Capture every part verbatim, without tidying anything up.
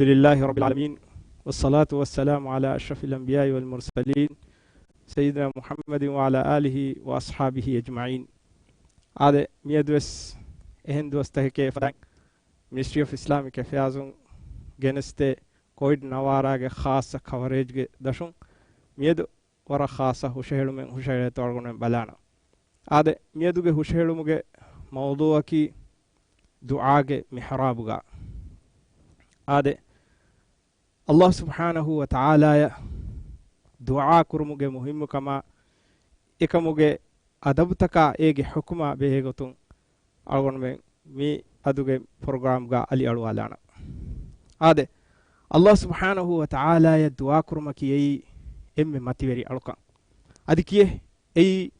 لله رب العالمين، والصلاة والسلام على أشرف الأنبياء والمرسلين، سيدنا محمد وعلى آله وأصحابه أجمعين. އާދެ، މިއަދުވެސް އެހެން ދުވަސްތަކެކޭ ފަދައިން މިނިސްޓްރީ އޮފް އިސްލާމިކް އެފެއާޒުން ގެނެސްދޭ ކޮވިޑް ނަވާރާގެ ޚާއްޞަ ކަވަރޭޖްގެ ދަށުން މިއަދު ވަރަށް ޚާއްޞަ ހުށަހެޅުމެއް ހުށަހެޅޭތޯ އަޅުގަނޑުމެން ބަލާނަން. އާދެ، މިއަދުގެ ހުށަހެޅުމުގެ މައުޟޫއަކީ ދުޢާގެ މިޙްރާބުގަ. އާދެ، ﷲ ސުބްޙާނަހޫ ވަތަޢާލާޔަށް ދުޢާ ކުރުމުގެ މުހިއްމުކަމާ، އެކަމުގެ އަދަބުތަކާ އޭގެ ޙުކުމާ ބެހޭގޮތުން އަޅުގަނޑުމެން މި އަދުގެ ޕްރޮގްރާމްގަ އަލިއަޅުވާލާނަން. އާދެ، ﷲ ސުބްޙާނަހޫ ވަތަޢާލާޔަށް ދުޢާ ކުރުމަކީ އެއީ އެންމެ މަތިވެރި އަޅުކަން. އަދި ކިޔޭ، އެއީ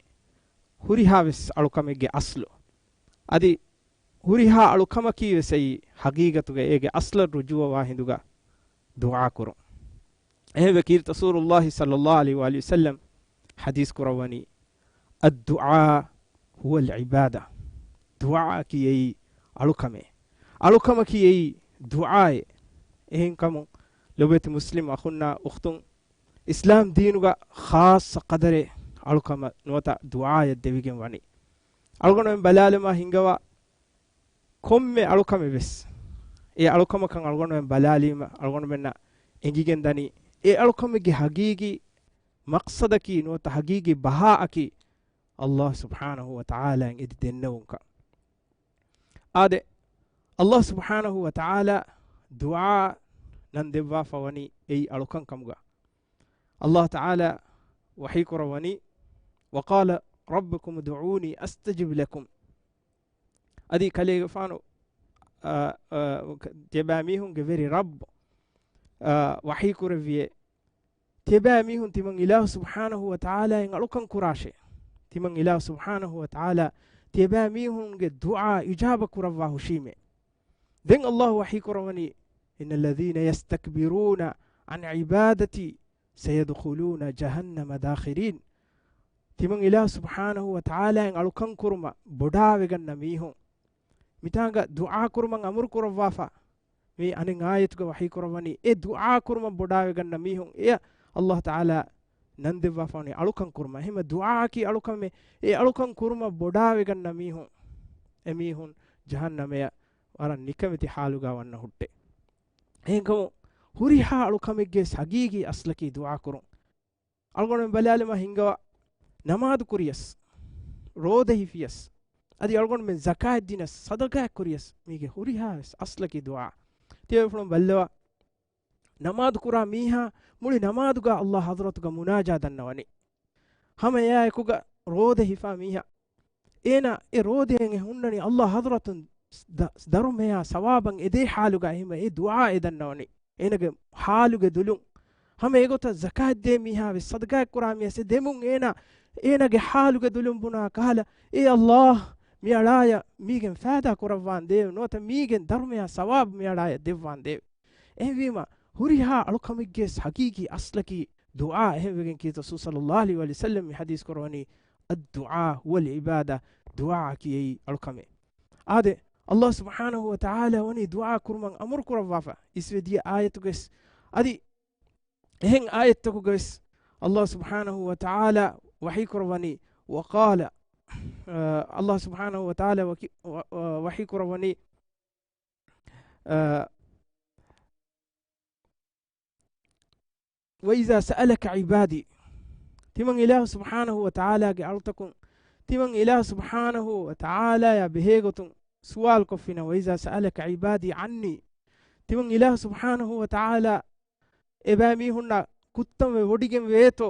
ހުރިހާ ވެސް އަޅުކަމެއްގެ އަސްލު. އަދި ހުރިހާ އަޅުކަމަކީ ވެސް އެއީ ޙަޤީޤަތުގަ އޭގެ އަސްލަށް ރުޖޫޢަވާ ހިނދުގަ ދުޢާ ކުރުން. އެހެންވެ، ކީރިތި ރަސޫލުﷲ ޞައްލައްލާހު ޢަލައިހި ވައަލިހި ވަސައްލަމް ޙަދީޘް ކުރައްވަނީ، "الدعاء هو العبادة." ދުޢާއަކީ އެއީ އަޅުކަމޭ. އަޅުކަމަކީ އެއީ ދުޢާއޭ. އެހެންކަމުން، ލޮބުވެތި މުސްލިމް އަޚުންނާ އުޚްތުން، އިސްލާމް ދީނުގަ ޚާއްޞަ ޤަދަރެއް އަޅުކަމަށް ނުވަތަ ދުޢާއަށް ދެވިގެން ވަނީ. އަޅުގަނޑުމެން ބަލާލަމާ ހިނގަވާ، ކޮންމެ އަޅުކަމެއް ވެސް، އެ އަޅުކަމަކަށް އަޅުގަނޑުމެން ބަލާލީމަ، އަޅުގަނޑުމެންނަށް އެނގިގެން ދަނީ، އެ އަޅުކަމެއްގެ ޙަޤީޤީ މަޤްޞަދަކީ ނުވަތަ ޙަޤީޤީ ބަހާއަކީ، ﷲ ސުބްޙާނަހޫ ވަތަޢާލާއިން އެދި ދެންނެވުންކަން. އާދެ، ﷲ ސުބްޙާނަހޫ ވަތަޢާލާ ދުޢާ ނަން ދެއްވާފަ ވަނީ އެއީ އަޅުކަން ކަމުގަ. ﷲ ތަޢާލާ ވަޙީ ކުރައްވަނީ، "وقال ربكم ادعوني أستجب لكم." އަދި ކަލޭގެފާނު، އާ، އާ، ތިޔަބައިމީހުންގެ ވެރި ރައްބު، އާ، ވަޙީ ކުރެއްވިއޭ، ތިޔަބައިމީހުން ތިމަން އިލާހު ސުބްޙާނަހޫ ވަތަޢާލާއިން އަޅުކަން ކުރާށޭ. ތިމަން އިލާހު ސުބްޙާނަހޫ ވަތަޢާލާ ތިޔަބައިމީހުންގެ ދުޢާ އިޖާބަ ކުރައްވާ ހުށީމޭ. ދެން ﷲ ވަޙީ ކުރައްވަނީ، "إن الذين يستكبرون عن عبادتي سيدخلون جهنم داخرين." ތިމަން އިލާހު ސުބްޙާނަހޫ ވަތަޢާލާއިން އަޅުކަން ކުރުމަށް ބޮޑާވެގަންނަ މީހުން، މިތާނގަ ދުޢާ ކުރުމަށް އަމުރު ކުރައްވާފަ، މި އަނެއް އާޔަތުގަ ވަޙީ ކުރައްވަނީ، އެ ދުޢާ ކުރުމަށް ބޮޑާވެގަންނަ މީހުން، އެޔަށް ﷲ ތަޢާލާ ނަން ދެއްވާފަ ވަނީ އަޅުކަން ކުރުމަށް. އެހެންމަ ދުޢާއަކީ އަޅުކަމެއް، އެ އަޅުކަން ކުރުމަށް ބޮޑާވެގަންނަ މީހުން، އެމީހުން ޖަހަންނަމެއަށް ވަރަށް ނިކަމެތި ޙާލުގަ ވަންނަ ހުއްޓޭ. އެހެންކަމުން ހުރިހާ އަޅުކަމެއްގެ ޙަޤީޤީ އަސްލަކީ ދުޢާ ކުރުން. އަޅުގަނޑުމެން ބަލާލަމާ ހިނގަވާ، ނަމާދު ކުރިޔަސް، ރޯދަ ހިފިޔަސް، އަދި އަޅުގަނޑުމެން ޒަކާތް ދިނަސް، ޞަދަޤާތް ކުރިޔަސް، މީގެ ހުރިހާ ވެސް އަސްލަކީ ދުޢާ. ތިޔަބޭފުޅުން ބައްލަވާ، ނަމާދު ކުރާ މީހާ މުޅި ނަމާދުގަ ﷲ ޙަޟްރަތުގަ މުނާޖާ ދަންނަވަނީ. ހަމަ އެއާއެކުގަ ރޯދަ ހިފާ މީހާ، އޭނާ އެ ރޯދައިން އެ ހުންނަނީ ﷲ ޙަޟްރަތުން ދަ-، ދަރުމަޔާ ސަވާބަށް އެދޭ ޙާލުގަ. އެހެންވެ އެ ދުޢާ އެ ދަންނަވަނީ. އޭނާގެ ޙާލުގެ ދުލުން. ހަމަ އެގޮތަށް ޒަކާތް ދޭ މީހާ ވެސް، ޞަދަޤާތް ކުރާ މީހާ ވެސް އެ ދެމުން އޭނާ، އޭނާގެ ޙާލުގެ ދުލުން ބުނާ ކަހަލަ، އޭ ﷲ، މިއަޅާޔަށް މީގެން ފައިދާ ކުރައްވާނދޭވެ، ނުވަތަ މީގެން ދަރުމަޔާ ސަވާބު މިއަޅާޔަށް ދެއްވާނދޭވެ. އެހެންވީމަ، ހުރިހާ އަޅުކަމެއްގެ ޙަޤީޤީ އަސްލަކީ ދުޢާ. އެހެންވެގެން ކީރިތި ރަސޫލު ޞައްލައްލާހު ޢަލައިހި ވަސައްލަމް މި ޙަދީޘް ކުރައްވަނީ، "الدعاء هو العبادة." ދުޢާއަކީ އެއީ އަޅުކަމެއް. އާދެ، ﷲ ސުބްޙާނަހޫ ވަތަޢާލާ ވަނީ ދުޢާ ކުރުމަށް އަމުރު ކުރައްވާފަ އިސްވެ ދިޔަ އާޔަތުގަވެސް، އަދި އެހެން އާޔަތްތަކުގަވެސް ﷲ ސުބްޙާނަހޫ ވަތަޢާލާ ވަޙީ ކުރައްވަނީ، وقال، އާ، ﷲ ސުބްޙާނަހޫ ވަތަޢާލާ ވަކި-، ވަ-، ވަ-، ވަޙީ ކުރައްވަނީ، އާ، "وإذا سألك عبادي." ތިމަން އިލާހު ސުބްޙާނަހޫ ވަތަޢާލާގެ އަޅުތަކުން، ތިމަން އިލާހު ސުބްޙާނަހޫ ވަތަޢާލާޔާ ބެހޭގޮތުން ސުވާލު ކޮށްފިނަމަ، "وإذا سألك عبادي عني." ތިމަން އިލާހު ސުބްޙާނަހޫ ވަތަޢާލާ އެބައިމީހުންނާ ކުއްތަންވެ ވޮޑިގެން ވޭތޯ،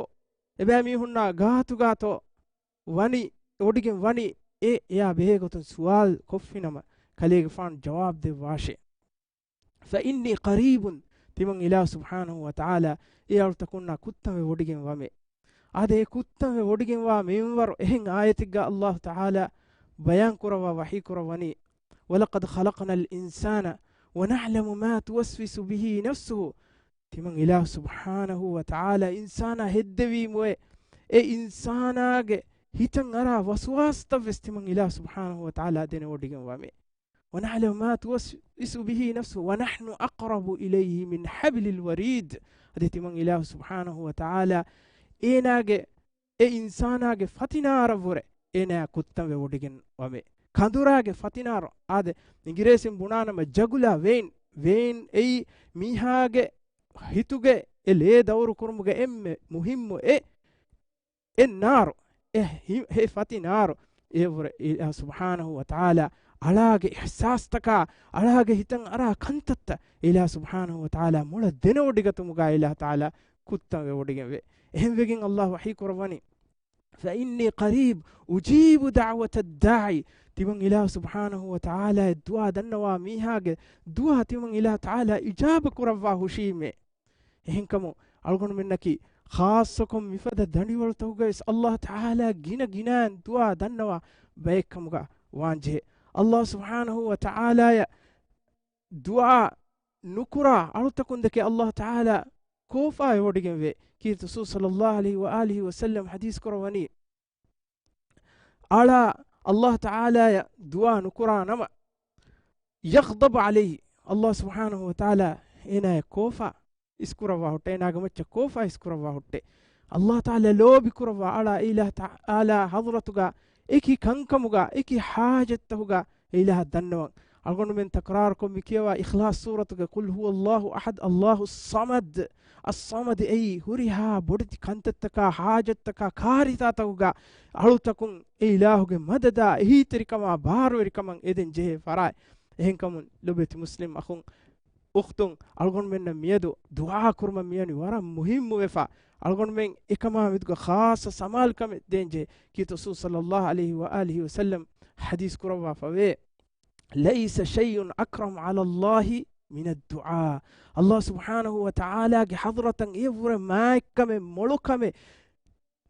އެބައިމީހުންނާ ގާތުގާތޯ ވަނީ، ވޮޑިގެން ވަނީ، އެ އެޔާ ބެހޭގޮތުން ސުވާލު ކޮށްފިނަމަ، ކަލޭގެފާނު ޖަވާބު ދެއްވާށޭ. "فإني قريب." ތިމަން އިލާހު ސުބްޙާނަހޫ ވަތަޢާލާ އެ އަޅުތަކުންނާ ކުއްތަންވެ ވޮޑިގެން ވަމޭ. އާދެ، އެ ކުއްތަންވެ ވޮޑިގެންވާ މިންވަރު އެހެން އާޔަތެއްގަ ﷲ ތަޢާލާ ބަޔާން ކުރައްވާ ވަޙީ ކުރައްވަނީ، "ولقد خلقنا الإنسان ونعلم ما توسوس به نفسه." ތިމަން އިލާހު ސުބްޙާނަހޫ ވަތަޢާލާ އިންސާނާ ހެއްދެވީމުއޭ، އެ އިންސާނާގެ ހިތަށް އަރާ ވަސްވާސްތައްވެސް ތިމަން އިލާހު ސުބްޙާނަހޫ ވަތަޢާލާ ދެނެވޮޑިގެން ވަމޭ. ونعلم ما توسوس به نفسه ونحن أقرب إليه من حبل الوريد. އަދި ތިމަން އިލާހު ސުބްޙާނަހޫ ވަތަޢާލާ އޭނާގެ، އެ އިންސާނާގެ ފަތިނާރަށްވުރެ އޭނާ ކުއްތަންވެވޮޑިގެން ވަމޭ. ކަނދުރާގެ ފަތިނާރު، އާދެ، އިނގިރޭސިން ބުނާނަމަ ޖަގުލާ ވެއިން، ވެއިން އެއީ މީހާގެ ހިތުގެ އެ ލޭ ދައުރު ކުރުމުގެ އެންމެ މުހިއްމު އެ އެ ނާރު، އެ ހި-، ހެ ފަތި ނާރު، އެއަށްވުރެ އިލާހު ސުބްޙާނަހޫ ވަތަޢާލާ އަޅާގެ އިޙްސާސްތަކާ، އަޅާގެ ހިތަށް އަރާ ކަންތައްތައް އިލާހު ސުބްޙާނަހޫ ވަތަޢާލާ މޮޅަށް ދެނެވޮޑިގަތުމުގަ އިލާހު ތަޢާލާ ކުއްތަން ވެވޮޑިގެންވޭ. އެހެންވެގެން އައްލާހު ވަޙީ ކުރައްވަނީ، فإني قريب أجيب دعوة الداع. ތިމަން އިލާހު ސުބްޙާނަހޫ ވަތަޢާލާ އެ ދުޢާ ދަންނަވާ މީހާގެ ދުޢާ ތިމަން އިލާހު ތަޢާލާ އިޖާބަ ކުރައްވާ ހުށީމޭ. އެހެންކަމުން އަޅުގަނޑުމެންނަކީ ޚާއްޞަކޮށް މިފަދަ ދަނޑިވަޅުތަކުގަވެސް އައްލާހު ތަޢާލާ ގިނަ ގިނައިން ދުޢާ ދަންނަވާ ބައެއްކަމުގަ ވާންޖެހޭ. އައްލާހު ސުބްޙާނަހޫ ވަތަޢާލާޔަށް ދުޢާ ނުކުރާ އަޅުތަކުންދެކެ އައްލާހު ތަޢާލާ ކޯފާވެވޮޑިގެންވޭ. ކީރިތި ރަސޫލު ޞައްލައްލާހު ޢަލައިހި ވައާލިހި ވަސައްލަމް ޙަދީޘް ކުރައްވަނީ، އަޅާ އައްލާހު ތަޢާލާޔަށް ދުޢާ ނުކުރާ ނަމަ، يغضب عليه، އައްލާހު ސުބްޙާނަހޫ ވަތަޢާލާ އޭނާޔަށް ކޯފާ އިސްކުރައްވާ ހުއްޓޭ، އޭނާގެ މައްޗަށް ކޯފާ އިސްކުރައްވާ ހުއްޓޭ. އައްލާހު ތަޢާލާ ލޯބި ކުރައްވާ އަޅާ އިލާހު ތަޢާލާ ޙަޟްރަތުގަ އެކި ކަންކަމުގަ އެކި ޙާޖަތްތަކުގަ އިލާހަށް ދަންނަވަން. އަޅުގަނޑުމެން ތަކްރާރުކޮށް މި ކިޔަވާ އިޚްލާޞް ސޫރަތުގެ قل هو الله أحد الله الصمد. އައްޞަމަދު އެއީ ހުރިހާ ބޮޑެތި ކަންތައްތަކާ، ޙާޖަތްތަކާ، ކާރިސާތަކުގަ އަޅުތަކުން އެ އިލާހުގެ މަދަދާ، އެހީތެރިކަމާ، ބާރުވެރިކަމަށް އެދެން ޖެހޭ ފަރާތް. އެހެންކަމުން ލޮބެތި މުސްލިމް އަޚުން، އުޚްތުން، އަޅުގަނޑުމެންނަށް މިއަދު ދުޢާ ކުރުމަށް މިވަނީ ވަރަށް މުހިއްމުވެފަ. އަޅުގަނޑުމެން އެކަމާ މެދުގަ ޚާއްޞަ ސަމާލުކަމެއް ދޭންޖެހޭ. ކީރިތި ރަސޫލު ޞައްލައްލާހު ޢަލައިހި ވައާލިހި ވަސައްލަމް ޙަދީޘް ކުރައްވާފަވޭ، ليس شيء أكرم على الله من الدعاء. އައްލާހު ސުބްޙާނަހޫ ވަތަޢާލާގެ ޙަޟްރަތަށް އެއަށްވުރެ މާތްކަމެއް މޮޅުކަމެއް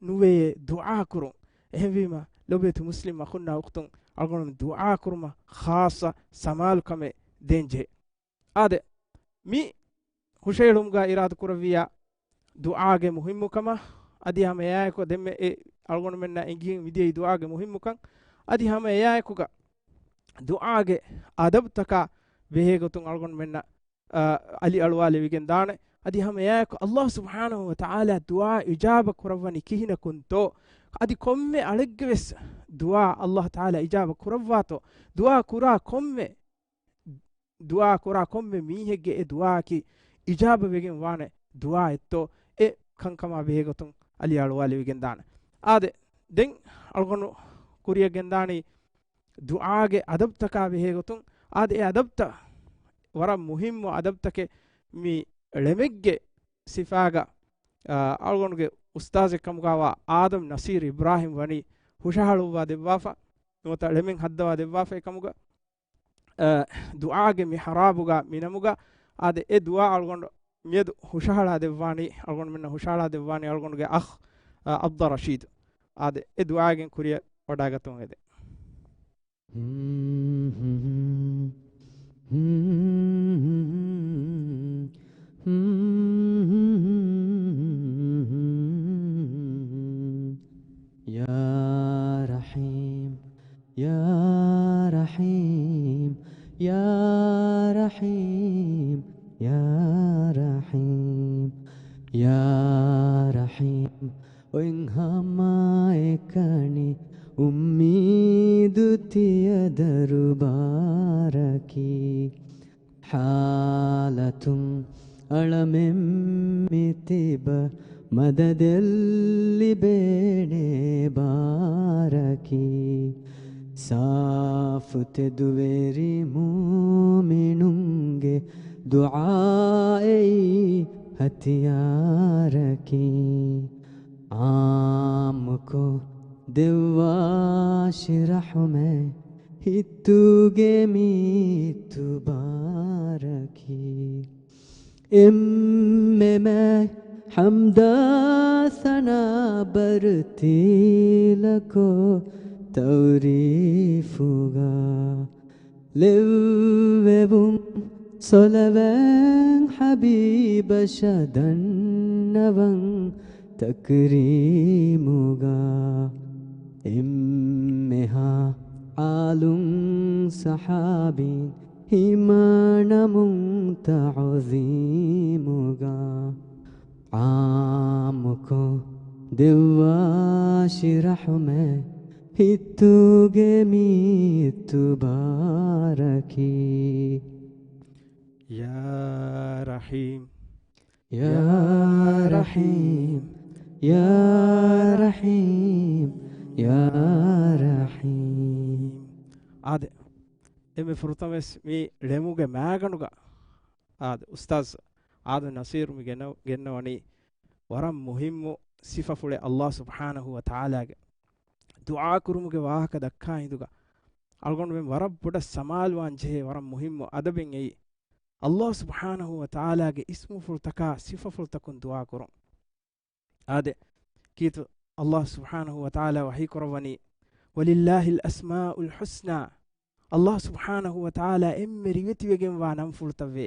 ނުވެޔޭ ދުޢާ ކުރުން. އެހެންވީމަ، ލޮބެތި މުސްލިމް އަޚުންނާ އުޚްތުން، އަޅުގަނޑު ދުޢާ ކުރުމަށް ޚާއްޞަ ސަމާލުކަމެއް ދޭންޖެހޭ. އާދެ، މި ހުށަހެޅުމުގަ އިރާދަ ކުރެއްވިޔާ، ދުޢާގެ މުހިއްމުކަމަށް، އަދި ހަމަ އެއާއެކު ދެންމެ އެ އަޅުގަނޑުމެންނަށް އެނގި މިދިޔައީ ދުޢާގެ މުހިއްމުކަން، އަދި ހަމަ އެއާއެކުގަ ދުޢާގެ އަދަބުތަކާ ބެހޭގޮތުން އަޅުގަނޑުމެންނަށް، އަ، އަލިއަޅުވާލެވިގެން ދާނެ. އަދި ހަމަ އެއާއެކު އައްލާހު ސުބްޙާނަހޫ ވަތަޢާލާ ދުޢާ އިޖާބަ ކުރައްވަނީ ކިހިނަކުންތޯ؟ އަދި ކޮންމެ އަޅެއްގެވެސް ދުޢާ އައްލާހު ތަޢާލާ އިޖާބަ ކުރައްވާތޯ؟ ދުޢާ ކުރާ ކޮންމެ ދުޢާ ކުރާ ކޮންމެ މީހެއްގެ އެ ދުޢާއަކީ އިޖާބަ ވެގެން ވާނެ ދުޢާއެއްތޯ؟ އެ ކަންކަމާ ބެހޭގޮތުން އަލިއަޅުވާލެވިގެން ދާނެ. އާދެ، ދެން އަޅުގަނޑު ކުރިއަށް ގެންދާނީ ދުޢާގެ އަދަބުތަކާ ބެހޭގޮތުން. އާދެ، އެ އަދަބުތައް ވަރަށް މުހިއްމު އަދަބުތަކެއް. މި ޅެމެއްގެ ސިފާގަ، އާ، އަޅުގަނޑުގެ އުސްތާޒެއް ކަމުގަވާ އާދަމް ނަޞީރު އިބްރާހިމް ވަނީ ހުށަހަޅުއްވާ ދެއްވާފަ، ނުވަތަ ޅެމެއް ހައްދަވާ ދެއްވާފަ. އެކަމުގަ އަ، ދުޢާގެ މި ޙަރާބުގަ މިނަމުގަ، އާދެ، އެ ދުޢާ އަޅުގަނޑު މިއަދު ހުށަހަޅާ ދެއްވާނީ، އަޅުގަނޑުމެންނަށް ހުށަހަޅާ ދެއްވާނީ އަޅުގަނޑުގެ އަޚް، އަ، ޢަބްދަށް ރަޝީދު. އާދެ، އެ ދުޢާގެން ކުރިއަށް ވަޑާގަތުމަށް އެދެން. يا رحيم، يا رحيم، يا رحيم، يا رحيم، يا رحيم. އޮތް ހަމައެކަނި އުއްމީދު ތިޔަ ދަރުބާރަކީ. ޙާލަތުން އަޅަމެން މި ތިބަ މަދަދެއް ލިބޭނޭ ބާރަކީ. ސާފު ތެދުވެރި މުއުމިނުންގެ ދުޢާއެއީ ހަތިޔާރަކީ. ޢާއްމުކޮށް ދެއްވާށި ރަޙުމަތް ހިތުގެ މި ތުބާރަކީ. އެންމެ މެ ޙަމްދާ ސަނާ ބަރު ތީލަކޮށް ތަޢުރީފުގަ ލެއްވެވުން ޞަލަވާތް ޙަބީބަށަށް ދަންނަވަން ތަކްރީމުގަ. އެންމެހާ އާލުން ޞަޙާބީން އިމާނަމުން ތަޢުޒީމުގަ، ޢާއްމުކޮށް ދެއްވާށި ރަޙުމަތް ހިތުގެ މި އިތުބާރަކީ. ޔާ ރަޙީމް. ޔާ ރަޙީމް، ޔާ ރަޙީމް، ޔާ ރަޙީމް. އާދެ، އެންމެ ފުރަތަމަވެސް މި ޅެމުގެ މާގަނޑުގަ، އާދެ، އުސްތާޛް އާދަމް ނަޞީރު މި ގެންނަ-، ގެންނަވަނީ ވަރަށް މުހިއްމު ސިފަފުޅެއް، ﷲ ސުބްޙާނަހޫ ވަތަޢާލާގެ ދުޢާ ކުރުމުގެ ވާހަކަ ދައްކާ ހިނދުގަ، އަޅުގަނޑުމެން ވަރަށް ބޮޑަށް ސަމާލުވާން ޖެހޭ ވަރަށް މުހިއްމު އަދަބެއް އެއީ. ﷲ ސުބްޙާނަހޫ ވަތަޢާލާގެ އިސްމުފުޅުތަކާ ސިފަފުޅުތަކުން ދުޢާ ކުރުން. އާދެ، ކީރިތި ﷲ ސުބްޙާނަހޫ ވަތަޢާލާ ވަޙީ ކުރައްވަނީ، "وَلِلَّهِ الْأَسْمَاءُ الْحُسْنَى." ﷲ ސުބްޙާނަހޫ ވަތަޢާލާ އެންމެ ރިވެތިވެގެންވާ ނަންފުޅުތައް ވޭ.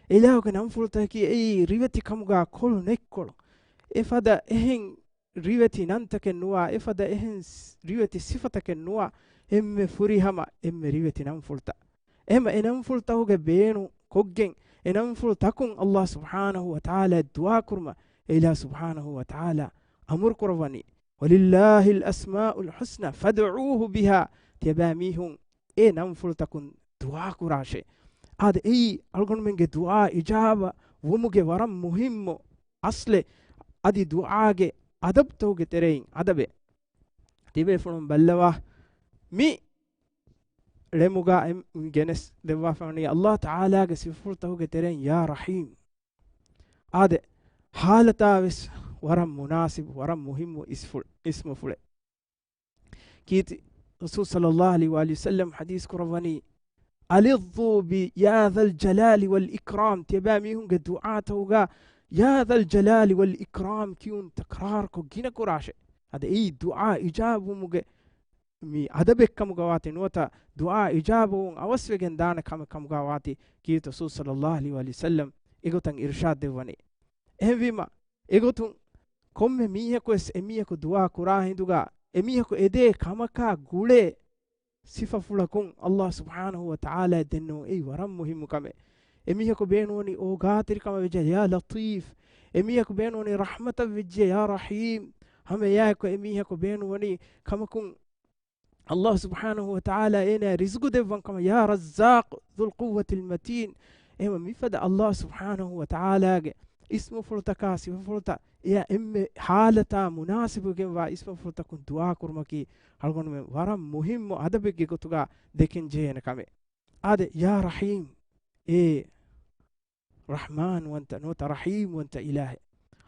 އެ އިލާހުގެ ނަންފުޅުތަކަކީ އެއީ ރިވެތި ކަމުގާ ކޮޅު ނެތްކޮޅު. އެފަދަ އެހެން ރިވެތި ނަންތަކެއް ނުވާ، އެފަދަ އެހެން ސް-، ރިވެތި ސިފަތަކެއް ނުވާ، އެންމެ ފުރިހަމަ އެންމެ ރިވެތި ނަންފުޅުތައް. އެހެމަ އެ ނަންފުޅުތަކުގެ ބޭނުން ކޮށްގެން، އެ ނަންފުޅުތަކުން ﷲ ސުބްޙާނަހޫ ވަތަޢާލާ ދުޢާ ކުރުމަށް އެ އިލާހު ސުބްޙާނަހޫ ވަތަޢާލާ އަމުރު ކުރައްވަނީ. "وَلِلَّهِ الْأَسْمَاءُ الْحُسْنَى فَادْعُوهُ بِهَا." ތިޔަބައިމީހުން އެ ނަންފުޅުތަކުން ދުޢާ ކުރާށޭ. އާދެ، އެއީ އަޅުގަނޑުމެންގެ ދުޢާ އިޖާބަ ވުމުގެ ވަރަށް މުހިއްމު އަސްލެއް، އަދި ދުޢާގެ އަދަބުތަކުގެ ތެރެއިން އަދަބެއް. ތިބޭފުޅުން ބައްލަވާ، މި ޅެމުގަ އެ-، ގެނެސް ދެއްވާފަ ވަނީ ﷲ ތަޢާލާގެ ސިފަފުޅުތަކުގެ ތެރެއިން ޔާ ރަޙީމް. އާދެ، ޙާލަތާ ވެސް ވަރަށް މުނާސިބު، ވަރަށް މުހިއްމު އިސްފުޅު-، އިސްމުފުޅެއް. ކީރިތި ރަސޫލު ޞައްލައްލާހު ޢަލައިހި ވައަލިހި ވަސައްލަމް ޙަދީޘް ކުރައްވަނީ، "أَلِظُّوا بِيَا ذَا الْجَلَالِ وَالْإِكْرَامِ." ތިޔަބައިމީހުންގެ ދުޢާތަކުގަ ޔާ ޛަލް ޖަލާލި ވަލް އިކްރާމް ކިޔުން ތަކްރާރުކޮށް ގިނަ ކުރާށޭ. އަދި އެއީ ދުޢާ އިޖާބުވުމުގެ މި އަދަބެއްކަމުގަ ވާތީ ނުވަތަ ދުޢާ އިޖާބަވުން އަވަސްވެގެން ދާނެ ކަމެއް ކަމުގަ ވާތީ ކީރިތި ރަސޫލު ޞައްލައްލާހު ޢަލައިހި ވަސައްލަމް އެގޮތަށް އިރުޝާދު ދެއްވަނީ. އެހެންވީމަ، އެގޮތުން ކޮންމެ މީހަކުވެސް އެމީހަކު ދުޢާ ކުރާ ހިނދުގަ އެމީހަކު އެދޭ ކަމަކާ ގުޅޭ ސިފަފުޅަކުން ﷲ ސުބްޙާނަހޫ ވަތަޢާލާ ދެންނެވުން އެއީ ވަރަށް މުހިއްމު ކަމެއް. އެމީހަކު ބޭނުންވަނީ އޯގާތެރިކަމަށް ވެއްޖެ ޔާ ލަޠީފް. އެމީހަކު ބޭނުންވަނީ ރަޙްމަތަށް ވެއްޖެ ޔާ ރަޙީމް. ހަމަ އެއާއެކު އެމީހަކު ބޭނުންވަނީ ކަމަކުން ﷲ ސުބްޙާނަހޫ ވަތަޢާލާ އޭނާ ރިޒުގު ދެއްވަން ކަމަށް ޔާ ރައްޒާޤު ޛުލް ޤުއްވަތިލް މަތީން. އެހެން މިފަދަ ﷲ ސުބްޙާނަހޫ ވަތަޢާލާގެ އިސްމުފުޅުތަކާ ސިފަފުޅުތައް އެއާ އެންމެ ޙާލަތާ މުނާސިބުވެގެންވާ އިސްމުފުޅުތަކުން ދުޢާ ކުރުމަކީ އަޅުގަނޑުމެން ވަރަށް މުހިއްމު އަދަބެއްގެ ގޮތުގަ ދެކެން ޖެހޭނެ ކަމެއް. އާދެ، ޔާ ރަޙީމް، އޭ ރަޙްމާންވަންތަ ނުވަތަ ރަޙީމްވަންތަ އިލާހެއް.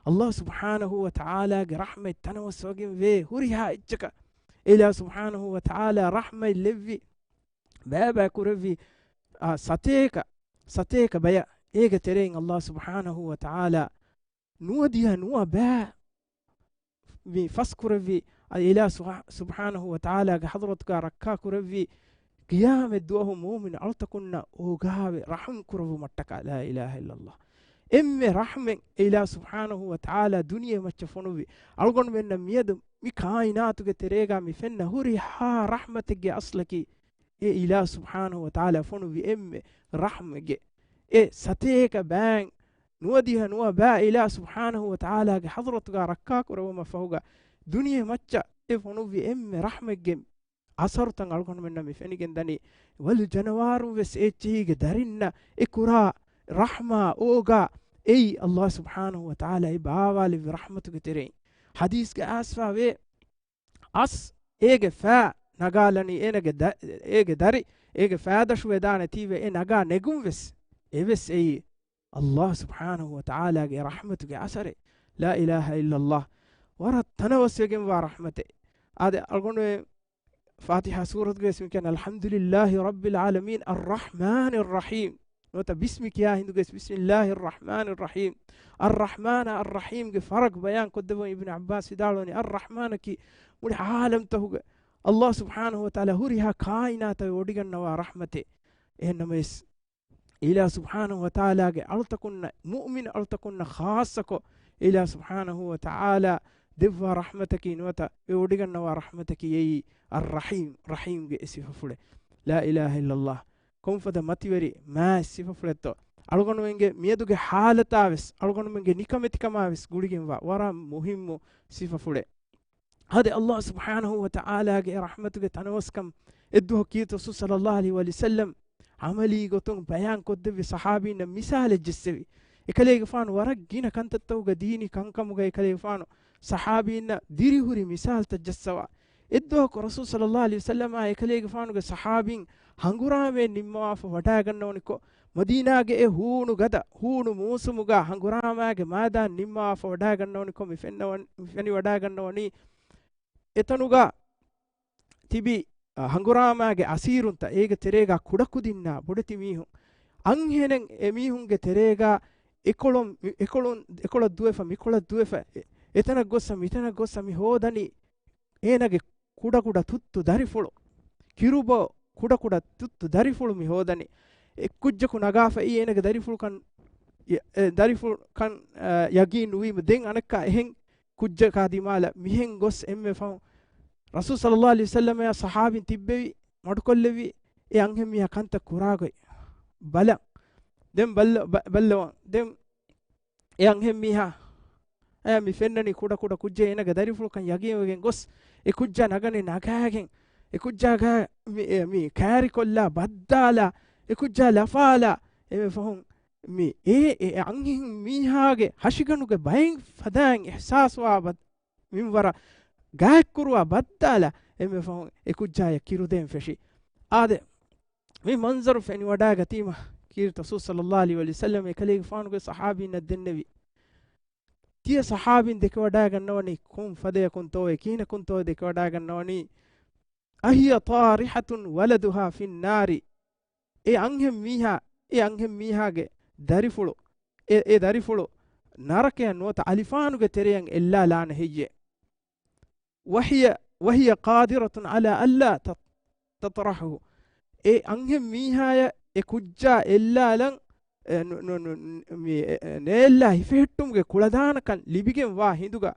ﷲ ސުބްޙާނަހޫ ވަތަޢާލާގެ ރަޙްމަތް ތަނަވަސްވެގެން ވޭ ހުރިހާ އެއްޗަކަށް. އެ އިލާހު ސުބްޙާނަހޫ ވަތަޢާލާ ރަޙްމަތް ލެއްވި، ބައިބައި ކުރެއްވި، އާ، ސަތޭކަ، ސަތޭކަ ބަޔަށް އޭގެ ތެރެއިން ﷲ ސުބްޙާނަހޫ ވަތަޢާލާ ނުވަދިހަ ނުވަ ބައި މި ފަސްކުރެއްވި، އަދި އިލާހު ސުބްޙާ-، ސުބްޙާނަހޫ ވަތަޢާލާގެ ޙަޟްރަތުގަ ރައްކާކުރެއްވި، ޤިޔާމަތް ދުވަހު މުއުމިނު އަޅުތަކުންނަށް އޯގާވެ ރަޙުމް ކުރެއްވުމަށްޓަކާ، ލާ އިލާހަ އިއްލައްލާހް. އެންމެ ރަޙްމެއް އެ އިލާހު ސުބްޙާނަހޫ ވަތަޢާލާ ދުނިޔެ މައްޗަށް ފޮނުއްވި، އަޅުގަނޑުމެންނަށް މިއަދު މި ކާއިނާތުގެ ތެރޭގަ މި ފެންނަ ހުރިހާ ރަޙްމަތެއްގެ އަސްލަކީ، އެ އިލާހު ސުބްޙާނަހޫ ވަތަޢާލާ ފޮނުއްވި އެންމެ ރަޙްމެއްގެ އެ ސަތޭކަ ބައިން ނުވަދިހަ ނުވަ ބައި އިލާހު ސުބްޙާނަހޫ ވަތަޢާލާގެ ޙަޟްރަތުގަ ރައްކާކުރެއްވުމަށް ފަހުގަ ދުނިޔެ މައްޗަށް އެ ފޮނުއްވި އެންމެ ރަޙްމެއްގެ އަސަރުތައް އަޅުގަނޑުމެންނަށް މި ފެނިގެންދަނީ. ވަލް ޖަނަވާރުން ވެސް އެ އެއްޗެހީގެ ދަރިންނަށް އެ ކުރާ ރަޙްމާ އޯގާ އެއީ ﷲ ސުބްޙާނަހޫ ވަތަޢާލާ އެ ބާވާލެއްވި ރަޙްމަތުގެ ތެރެއިން. ޙަދީޘްގަ އައިސްފަވޭ، އަސް އޭގެ ފައި ނަގާލަނީ އޭނަގެ ދަ-، އޭގެ ދަރި އޭގެ ފައިދަށުވެދާނެތީވެ އެ ނަގާ ނެގުން ވެސް އެވެސް އެއީ ﷲ ސުބްޙާނަހޫ ވަތަޢާލާގެ ރަޙްމަތުގެ އަސަރެއް. ލާ އިލާހަ އިއްލައްލާހް. ވަރަށް ތަނަވަސްވެގެންވާ ރަޙްމަތެއް. އާދެ، އަޅުގަނޑު ފާތިޙާ ސޫރަތުގައި ވެސް މިކަން، އަލްޙަމްދުލިއްލާހި ރައްބިލް ޢާލަމީން، އައްރަޙްމާނިއްރަޙީމް. ނުވަތަ ބިސްމި ކިޔާ ހިނދުގައި ވެސް، ބިސްމިއްލާހިއްރަޙްމާނިއްރަޙީމް. އައްރަޙްމާނާ އައްރަޙީމްގެ ފަރަޤު ބަޔާން ކޮށްދެއްވަން އިބްނު ޢައްބާސް ވިދާޅުވަނީ، އައްރަޙްމާނަކީ މުޅި ޢާލަމްތަކުގެ ﷲ ސުބްޙާނަހޫ ވަތަޢާލާ ހުރިހާ ކާއިނާތަށް ވޮޑިގަންނަވާ ރަޙްމަތެއް. އެހެންނަމަވެސް، އިލާހު ސުބްޙާނަހޫ ވަތަޢާލާގެ އަޅުތަކުންނަށް، މުއުމިން އަޅުތަކުންނަށް ޚާއްޞަކޮށް، އިލާހު ސުބްޙާނަހޫ ވަތަޢާލާ ދެއްވާ ރަޙްމަތަކީ ނުވަތަ އެ ވޮޑިގަންނަވާ ރަޙްމަތަކީ އެއީ އައްރަޙީމް، ރަޙީމްގެ އެ ސިފަފުޅެއް. ލާ އިލާހަ އިއްލައްލާހް. ކޮންފަދަ މަތިވެރި މާތް ސިފަފުޅެއްތޯ. އަޅުގަނޑުމެންގެ މިއަދުގެ ޙާލަތާވެސް، އަޅުގަނޑުމެންގެ ނިކަމެތިކަމާވެސް ގުޅިގެންވާ ވަރަށް މުހިއްމު ސިފަފުޅެއް. އާދެ، ﷲ ސުބްޙާނަހޫ ވަތަޢާލާގެ ރަޙްމަތުގެ ތަނަވަސްކަން އެއްދުވަހު ކީރިތި ރަސޫލު ޞައްލައްލާހު ޢަލައިހި ވަސައްލަމް ޢަމަލީ ގޮތުން ބަޔާން ކޮށްދެއްވި ޞަޙާބީންނަށް މިސާލެއް ޖެއްސެވި. އެކަލޭގެފާނު ވަރަށް ގިނަ ކަންތައްތަކުގަ ދީނީ ކަންކަމުގަ އެކަލޭގެފާނު ޞަޙާބީންނަށް ދިރިހުރި މިސާލުތައް ޖައްސަވާ. އެއްދުވަހަކު ރަސޫލު ޞައްލައްލާހު ޢަލައިހި ވަސައްލަމާ އެކަލޭގެފާނުގެ ޞަޙާބީން ހަނގުރާމައެއް ނިންމަވާފަ ވަޑާގަންނަވަނިކޮށް، މަދީނާގެ އެ ހޫނު ގަދަ، ހޫނު މޫސުމުގަ ހަނގުރާމާގެ މައިދާން ނިންމަވާފަ ވަޑާގަންނަވަނިކޮށް މި ފެންނަވަން-، މި ފެނިވަޑާގަންނަވަނީ، އެތަނުގަ ތިބި، އަ، ހަނގުރާމާގެ އަސީރުންތައް، އޭގެ ތެރޭގަ ކުޑަކުދިންނާ ބޮޑެތި މީހުން، އަންހެނެއް އެމީހުންގެ ތެރޭގަ އެކޮޅުން، އެކޮޅުން، އެކޮޅަށް ދުވެފަ، މިކޮޅަށް ދުވެފަ، އެ، އެތަނަށް ގޮއްސަ، މިތަނަށް ގޮއްސަ މި ހޯދަނީ އޭނަގެ ކުޑަކުޑަ ތުއްތު ދަރިފުޅު، ކިރުބޯ ކުޑަކުޑަ ތުއްތު ދަރިފުޅު މި ހޯދަނީ. އެ ކުއްޖަކު ނަގާފައި އޭނަގެ ދަރިފުޅުކަން، އެ، އެ ދަރިފުޅުކަން، އަ، ޔަގީން ނުވީމަ ދެން އަނެއްކާ އެހެން ކުއްޖަކާ ދިމާލަށް މިހެން ގޮސް އެންމެ ފަހުން ރަސޫލު ޞައްލައްލާހު ޢަލައިހި ވަސައްލަމައާ ޞަޙާބީން ތިއްބެވި، މަޑުކޮށްލެއްވި، އެ އަންހެން މީހާ ކަންތައް ކުރާގޮތް ބަލަން. ދެން ބައްލަ-، ބަ-، ބައްލަވަން. ދެން އެ އަންހެން މީހާ، އަޔާ މި ފެންނަނީ ކުޑަ ކުޑަ ކުއްޖެއް އޭނަގެ ދަރިފުޅުކަން ޔަގީންވެގެން ގޮސް، އެ ކުއްޖާ ނަގަނީ ނަގާގެން، އެ ކުއްޖާގާ މި، އެ، މި ކާރިކޮށްލާ، ބައްދާލާ، އެ ކުއްޖާ ލަފާލާ، އެންމެ ފަހުން މި އެ، އެ އަންހެން މީހާގެ ހަށިގަނޑުގެ ބައެއް ފަދައިން އިޙްސާސްވާ ބަ-، މިންވަރަށް ގާތްކުރުވާ ބައްދާލަ އެންމެ ފަހުން އެ ކުއްޖާޔަށް ކިރުދޭން ފެށި. އާދެ، މި މަންޒަރު ފެނިވަޑާގަތީމަ، ކީރިތި ރަސޫލު ޞައްލައްލާހު ޢަލައިހި ވަސައްލަމަ އެކަލޭގެފާނުގެ ޞަޙާބީންނަށް ދެންނެވި. ތިޔަ ޞަޙާބީން ދެކެވަޑާގަންނަވަނީ ކޮން ފަދަޔަކުންތޯއޭ، ކިހިނަކުންތޯއޭ ދެކެވަޑާގަންނަވަނީ؟ أهي طارحة ولدها في النار. އެ އަންހެން މީހާ، އެ އަންހެން މީހާގެ ދަރިފުޅު، އެ، އެ ދަރިފުޅު ނަރަކަޔަށް ނުވަތަ އަލިފާނުގެ ތެރެޔަށް އެއްލާލާނެ ހެއްޔޭ؟ وهي، وهي قادرة على ألا ت-، تطرحه. އެ އަންހެން މީހާޔަށް އެ ކުއްޖާ އެއްލާލަން، އެ، ނު-، ނު-، ނު-، މި، އެ، އެ، ނޭއްލާ ހިފެހެއްޓުމުގެ ކުޅަދާނަކަން ލިބިގެން ވާ ހިނދުގަ،